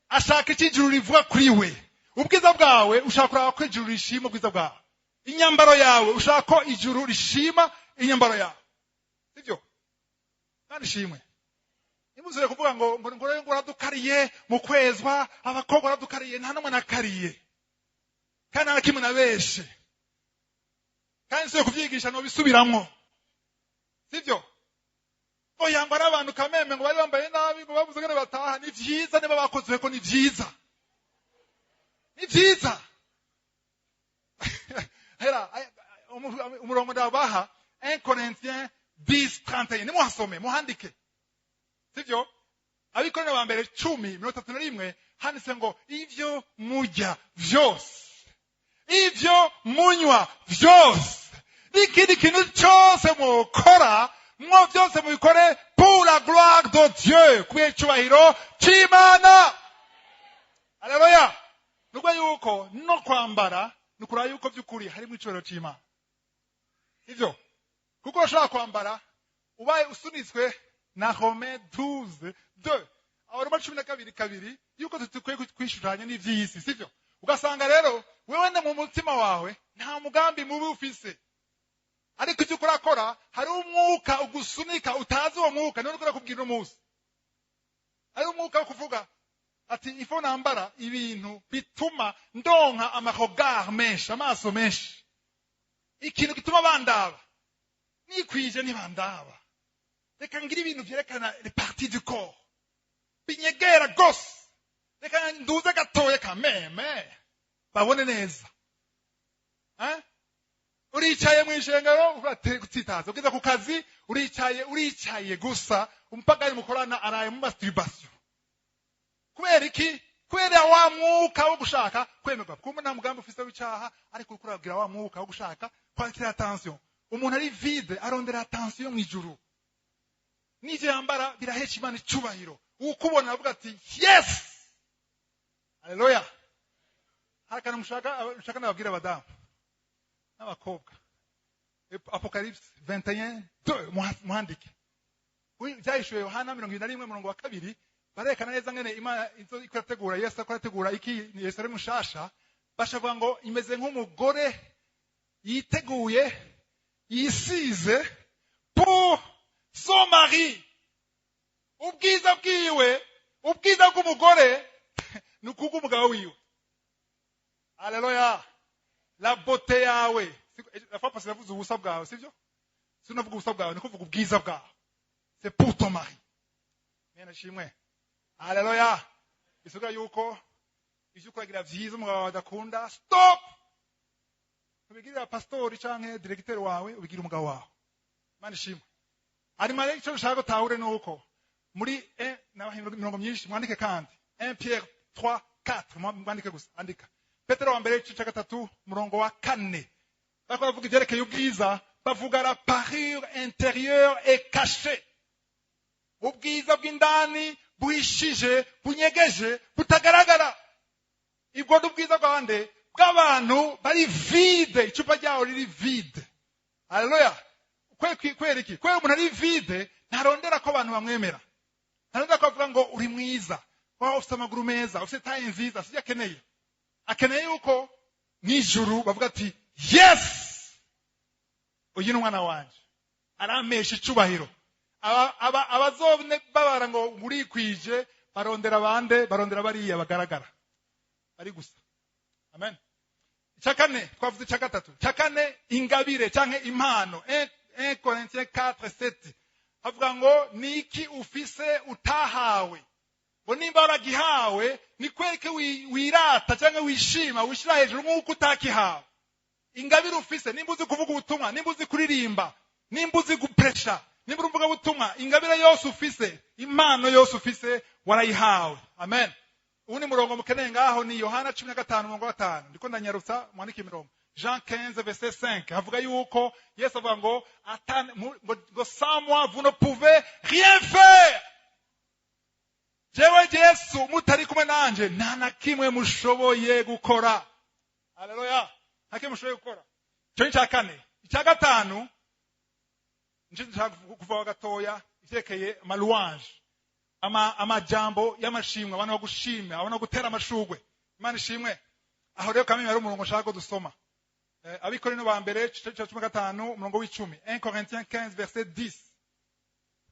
ashaka icyo ijuru rivuga kuri we. Ubwiza bwawe, ushaka kuraba ko ijuru rishima ubwiza bwawe. Inyambaro yawe, ushaka ko ijuru rishima inyambaro yawe, sibyo? Kandi ishimwe nimuzure kuvuga ngo uradukariye mu kwezwa, abakobwa uradukariye. Nta n'umwe nakariye, kandi nta na kimwe nabeshe, kandi nsubiye kubyigisha nobisubiramwo, sibyo? Ngo yambara abantu kameme, ngo bari bambaye nabi, ngo babuze ngene bataha. Ni vyiza niba bakozwe ko, ni vyiza, ni vyiza. Hera umurongo ndabaha, 1 Corinthiens 10 31, nimuhasome, muhandike, sivyo? Abikorintho ba mbere 10:31, handitse ngo: "Ivyo murya vyose, ivyo munywa vyose, n'ikindi kintu cyose mukora mwo byose, mubikore pour la gloire de Dieu", kubera icubahiro c'Imana. Haleluya! Nubwo yuko no kwambara ni ukuraba yuko by'ukuri harimo icubahiro c'Imana, sivyo? Kuko urashobora kwambara ubaye usunitswe na Romains 12:2, Abaroma 12:2, yuko tudakwiye kwishushanya n'ivy'isi, sivyo? Ugasanga rero wewe mu mutima wawe nta mugambi mubi ufise, ariko ibyo ukorakora hari umwuka ugusunika utazi. Uwo mwuka niwo uriko urakubwira uno munsi. Hari umwuka wo kuvuga ati: "Ifo nambara ibintu bituma ndonka ama regards menshi, amaso menshi, ikintu gituma bandaba. Nikwije ntibandaba, reka ngire ibintu vyerekana les parties du corps binyegera gose, reka nduze gatoya kameme babone neza." Eh? Uricaye mu ishengero uratitaza, ugeze ku kazi uricaye, uricaye gusa. Umupagani mukorana araye mu masturbation. Kubera iki? Kubera wa mwuka wo gushaka kwemerwa. Kumbe nta mugambi ufise w'icaha, ariko uriko urabwira wa mwuka wo gushaka kwakira attention. Umuntu ari vide arondera attention mu ijuru, n'ivyo yambara birahesha Imana icubahiro. Ukubona avuga ati: "Yes, haleluya." Hari akantu mushaka nababwira, abadamu n'abakobwa. Apocalypse 21 2, muhandike. Byahishuwe Yohana 21 murongo wa 2, barerekana neza ngene Imana izo iko irategura, Yesu ako arategura iki, Yesu ari mushasha. Bashavuga ngo imeze nk'umugore yiteguye, yisize pour son mari. Ubwiza bwiwe, ubwiza bw'umugore ni ukubw'umugabo wiwe. Haleluya! La beauté yawe, la fois passée navuze ubusa bwawe, sivyo? Sinavuga ubusa bwawe, ni kuvuga ubwiza bwawe, c'est pour ton mari. Mwana shimwe, haleluya! Bisuga yuko ivyo ukuragira vyiza umugabo wawe adakunda, stop. Ubigirira pastori canke directeur wawe, ubigira umugabo wawe. Mana ishimwe. Hanyuma rero icyo nshaka gutahure ni uko muri nabaha imirongo myinshi, mwandike kandi 1 Pierre 3 4, mwandike gusa. Andika Petero wa mbere igice cya 3 umurongo wa 4. Bariko bavuga ivyerekeye ubwiza, bavuga la parure intérieure et cachée, ubwiza bw'indani buhishije, bunyegeje, butagaragara. Ibwo ni ubwiza bwande? Bw'abantu bari vide, icupa ryabo riri vide. Haleluya! Kubera iki? Kubera umuntu ari vide ntarondera ko abantu bamwemera, ntarondera ko bavuga ngo uri mwiza. Waba ufite amaguru meza, ufite taille nziza, sibyo akeneye. Akeneye yuko mw'ijuru bavuga ati: "Yes, uyu ni umwana wanje, arampesha icubahiro." Abazone babara ngo urikwije, barondera bande? Barondera bariya bagaragara bari gusa. Amen. Icya kane twavuze, icya gatatu, icya kane, ingabire canke impano. 1 Corinthiens 4:7 havuga ngo: "Ni iki ufise utahawe?" Ngo nimba waragihawe, ni kwereke wirata cyangwa wishima, wishyira hejuru nk'uko utakihawe. Ingabire ufise, nimba uzi kuvuga ubutumwa, nimba uzi kuririmba, nimba uzi gupresha, nimba uri umuvugabutumwa, ingabire yose ufise, impano yose ufise, warayihawe. Amen. Ubu ni murongo mukeneye ngaho ni Yohana 15 umurongo wa 5. Ndiko ndanyarutsa, mwandike imirongo. Jean 15 verset 5 havuga yuko Yesu avuga ngo ngo: "Sans moi, vous ne pouvez rien faire." Jewe Yesu, mutari kumwe nanje, nta na kimwe mushoboye gukora. Haleluya! Nta kimwe mushoboye gukora. Icyo ni icya kane. Icya gatanu nicyo nshaka kuvaho gatoya, ivyerekeye ama louanges, amajambo y'amashimwe, abantu bagushima, abantu bagutera amashugwe. Imana ishimwe. Aho rero kamwe hari umurongo nshaka ko dusoma. Abakorinto ba mbere igice cya 15 umurongo w'10, 1 Corinthiens 15 verset 10.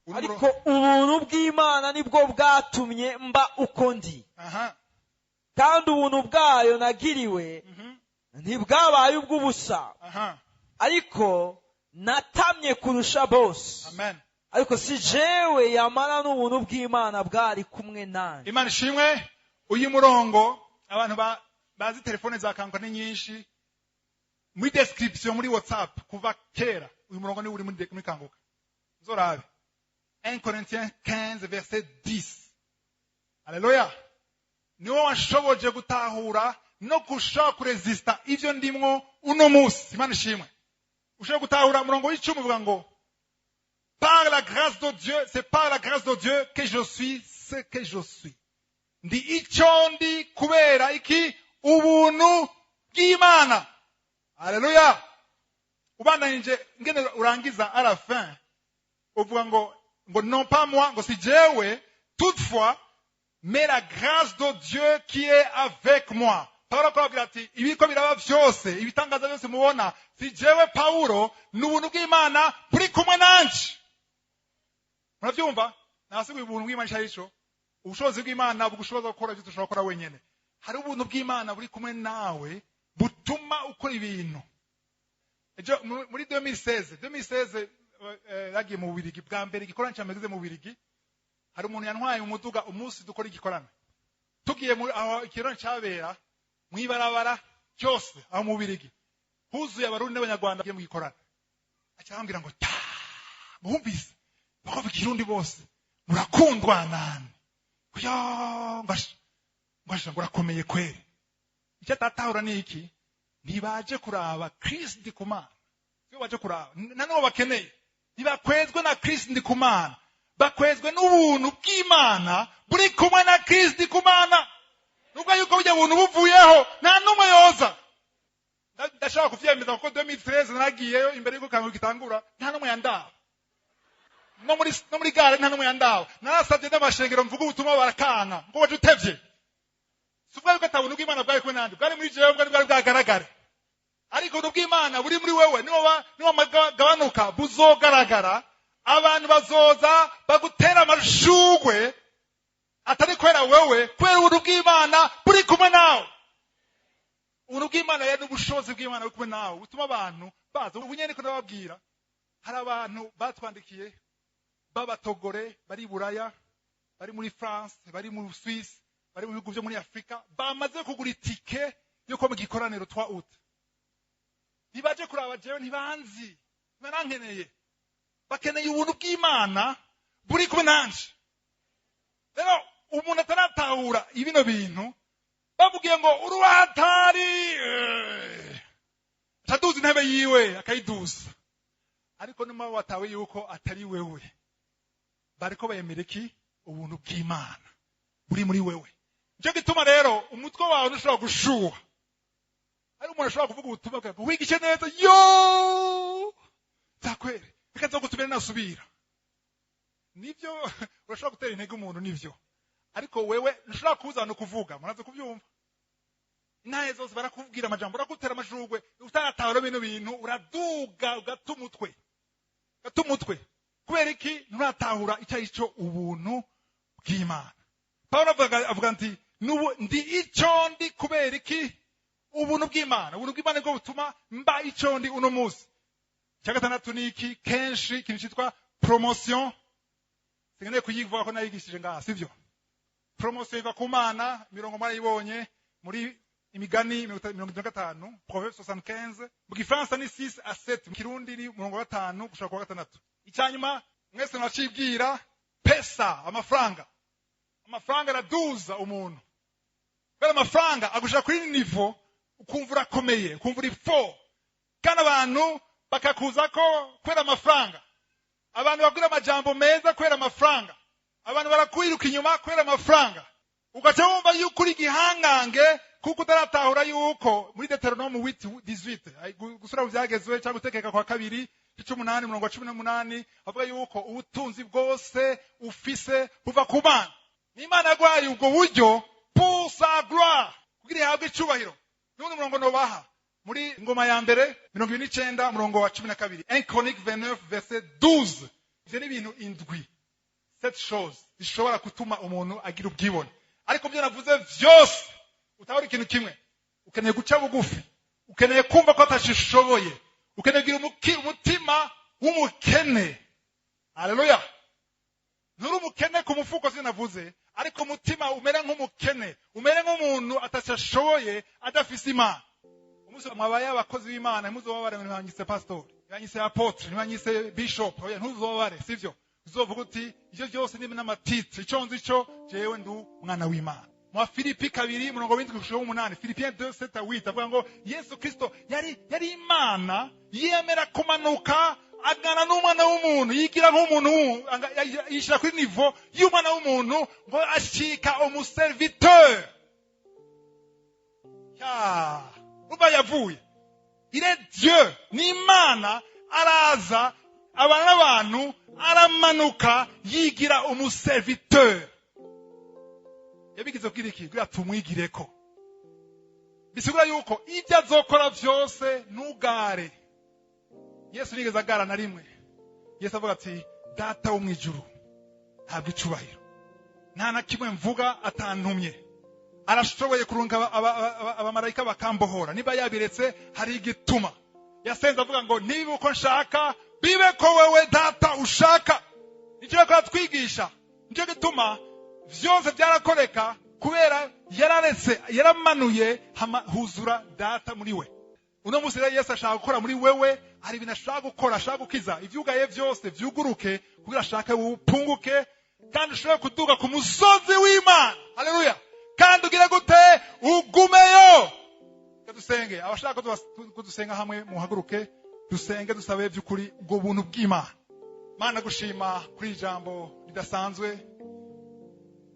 Uyu Ariko ubuntu bw'Imana nibwo bwatumye mba uko ndi, kandi ubuntu bwayo nagiriwe ntibwabaye ubw'ubusa, ariko natamye kurusha bose. Amen. Ariko si jewe, yamara n'ubuntu bw'Imana bwari kumwe nanjye. Imana ishimwe. Uyu murongo, abantu bazi telefone za Kanguka ni nyinshi, muri description muri WhatsApp kuva kera uyu murongo niwo uri muri Kanguka. Nzorabe 1 Corinthiens 15 verset 10. Haleluya! Niwo washoboje gutahura no gushobora kuresista ivyo ndimwo uno munsi. Imana ishimwe. Ushobora gutahura umurongo w'10 uvuga ngo: "Par la grâce de Dieu, c'est par la grâce de Dieu que je suis ce que je suis." Ndi icyo ndi kubera iki? Ubuntu bw'Imana. Haleluya! Ubandanije ngene urangiza, à la fin uvuga ngo: "Non pas moi", ngo si jewe, "toutefois, mais la grâce de Dieu qui est avec moi." Pawulo akababwira ati: "Ibiko biraba vyose, ibitangaza byose mubona, si jewe Pawulo, ni ubuntu bw'Imana buri kumwe nanje." Muravyumva? Nasiguye ubuntu bw'Imana ico arico. Ubushobozi bw'Imana bugushoboza gukora ibyo dushobora gukora wenyene. Hari ubuntu bw'Imana buri kumwe nawe butuma ukora ibintu. Ejo muri 2016, 2016 yagiye mu Bubirigi bwa mbere, igikorane cya mbere mu Bubirigi. Hari umuntu yantwaye umuduga umunsi dukora igikorane, tugiye muri aho igikorane cyabera, mw'ibarabara cyose aho mu Bubirigi huzuye Abarundi n'Abanyarwanda bagiye mu gikorane. Aca arambwira ngo: "Ta, bumvise bavuga Ikirundi bose, murakundwa nani?" Kuya ngasha ngasha ngo urakomeye kweri. Icyo atatahura ni iki? Ntibaje kuraba Chris Ndikumana, sio baje kuraba, nta n'uwo bakeneye. Ntibakwezwe na Chris Ndikumana, bakwezwe n'ubuntu bw'Imana buri kumwe na Chris Ndikumana. Nubwo yuko burya buntu buvuyeho, nta n'umwe yoza. Ndashaka kuvyemeza kuko 2013 naragiyeyo imbere y'uko Kanguka itangura, nta n'umwe yandaba. No muri gare nta n'umwe yandaba. Narasabye n'amashengero mvuga ubutumwa, barakanka ngo waje utevye. Si ubwo yuko atabuntu bw'Imana bwari kumwe nanje, bwari muri jewe, bwari bwagaragare. Ariko ubuntu bw'Imana buri muri wewe niwo gabanuka, buzogaragara. Abantu bazoza bagutera amashugwe, atari kubera wewe, kubera ubuntu bw'Imana buri kumwe nawe. Ubuntu bw'Imana rero n'ubushobozi bw'Imana buri kumwe nawe butuma abantu baza. Ubu nyene niko ndababwira, hari abantu batwandikiye b'Abatogore bari i Buraya, bari muri France, bari mu Suisse, bari mu bihugu byo muri Afurika, bamaze kugura itike yo kuba mu gikoraniro twa août. Ntibaje kuraba jewe, ntibanzi, ntibarankeneye. Bakeneye ubuntu bw'Imana buri kumwe nanje. Rero umuntu ataratahura ibino bintu, bamubwiye ngo uruhatari, acaduza intebe yiwe akayiduza. Ariko numa watawe yuko atari wewe bariko bayemera iki? Ubuntu bw'Imana buri muri wewe. Nicyo gituma rero umutwe wawe ntushobora gushuha. Hari umuntu ashobora kuvuga ubutumwa bwawe wigishe neza yo byakwere, reka nzogutumire nasubira. Nibyo, urashobora gutera intege umuntu, nibyo. Ariko wewe ntushobora kuza no kuvuga, muraze kubyumva. Intahe zose barakubwira amajambo, barakutera amashurwe, utaratahura bino bintu uraduga ugata umutwe. Ugata umutwe. Kubera iki? Nturatahura icyo ari cyo ubuntu bw'Imana. Pawulo avuga nti nubu ndi icyo ndi kubera iki? Ubuntu bw'Imana. Ubuntu bw'Imana nibwo butuma mba icyo ndi uno munsi. Icya gatandatu ni iki? Kenshi ikintu cyitwa promotion. Sinkeneye kuyivuga ko nayigishije ngaha, sivyo? Promotion iva ku Mana, mirongo mwarayibonye muri Imigani 75, Proverbes 75, mu Gifaransa ni 6 à 7, mu Kirundi ni 5 gushika ku wa 6. Icyanyuma mwese mwacibwira pesa, amafaranga. Amafaranga araduza umuntu. Kubera amafaranga agushira kuri niveau ukumva urakomeye, ukumva uri fort. Kandi abantu bakakuza ko kubera amafaranga. Abantu babwira amajambo meza kubera amafaranga. Abantu barakwiruka inyuma kubera amafaranga. Ugaca wumva yuko uri igihangange kuko utaratahura yuko muri Deuteronome 8:18, gusura mu byagezwe cyangwa gutekeka kwa kabiri 18 murongo wa 18, avuga yuko ubutunzi bwose ufise buva ku Mana. N'Imana yaguhaye ubwo buryo pour sa gloire, kugira ihabwe icubahiro. N'undi murongo nobaha muri Ngoma ya mbere 29 murongo wa 12, 1 Chronique 29 verset 12. Ivyo ni ibintu indwi, sept choses zishobora gutuma umuntu agira ubwibone. Ariko byo navuze vyose utabura ikintu kimwe: ukeneye guca bugufi, ukeneye kumva ko atashishoboye, ukeneye kugira umutima w'umukene. Haleluya! Nturi umukene ku mufuko sinavuze, ariko umutima umere nk'umukene, umere nk'umuntu atashashoboye adafise Imana. Umunsi mwabaye abakozi b'Imana ntimuzobabare ngo ntibanyise pastor, ntibanyise apôtre, ntibanyise bishop. Oya, ntuzobabare, sivyo? Uzovuga uti ivyo byose ni n'ama titres, ico nzi cyo jewe ndi umwana w'Imana. Mu Filipi 2 murongo 7 gushika 8, Philippiens 2 7 à 8, avuga ngo Yesu Kristo yari Imana, yemera kumanuka agana n'umwana w'umuntu, yigira nk'umuntu, yishira kuri niveau y'umwana w'umuntu ngo ashika umu serviteur. Ya, uba yavuye, il est Dieu, ni Imana, araza abana n'abantu, aramanuka yigira umu serviteur. Yabigize kugira iki? Kugira tumwigireko. Bisigura yuko ibyo azokora vyose ntugare. Yesu nigeze agara na rimwe. Yesu avuga ati Data wo mw'ijuru ntabwo icubahiro, nta na kimwe mvuga atantumye. Arashoboye kurunga abamarayika bakambohora, niba yabiretse hari igituma. Yasenze avuga ngo niba uko nshaka bibe ko wewe Data ushaka. Nicyo yariko aratwigisha. Nicyo gituma vyose byarakoreka, kubera yararetse, yaramanuye, hama huzura Data muri we. Uno munsi rero Yesu ashaka gukora muri wewe, hari ibintu ashaka gukora, ashaka gukiza ivyugaye vyose vyuguruke, kugira ashake upunguke kandi ushobore kuduga ku musozi w'Imana. Haleluya! Kandi ugire gute? Ugumeyo. Reka dusenge. Abashaka ko dusenga hamwe muhaguruke dusenge, dusabe by'ukuri ubwo buntu bw'Imana. Mana, gushima kuri iri jambo ridasanzwe.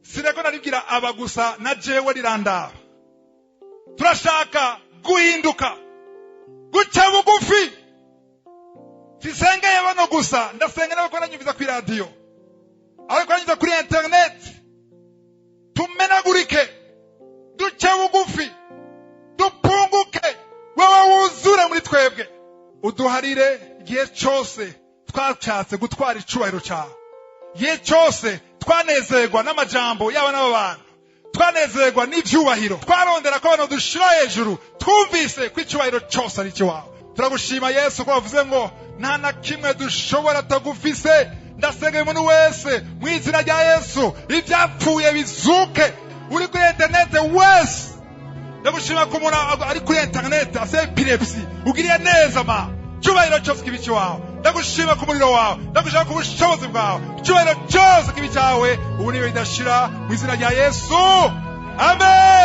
Sinako naribwira aba gusa, na jewe rirandaba. Turashaka guhinduka, guca bugufi. Sisengeye bano gusa, ndasenga n'abakora banyumviza kuri radiyo, abakora banyumviza kuri internet. Tumenagurike, duce bugufi, dupunguke, wewe wuzure muri twebwe. Uduharire igihe cyose twashatse gutwara icubahiro cyawe, igihe cyose twanezerwa n'amajambo yaba n'aba bantu, twanezerwa n'ivyubahiro, twarondera ko abantu dushira hejuru, twumvise ko icubahiro cyose ari ikiwawe. Turagushima Yesu ko wavuze ngo nta na kimwe dushobora tagufise. Ndasenga umuntu wese mu izina rya Yesu, ibyapfuye bizuke. Uri kuri interinete wese, ndagushima ko umuntu ari kuri interinete afite epilepsy, ugiriye neza ma. Icyubahiro cyose kibe iwawe. Ndagushima ku muriro wawe, ndagushima ku bushobozi bwawe. Icyubahiro cyose kibe cyawe ubu niyo bidashira, mu izina rya Yesu, amen.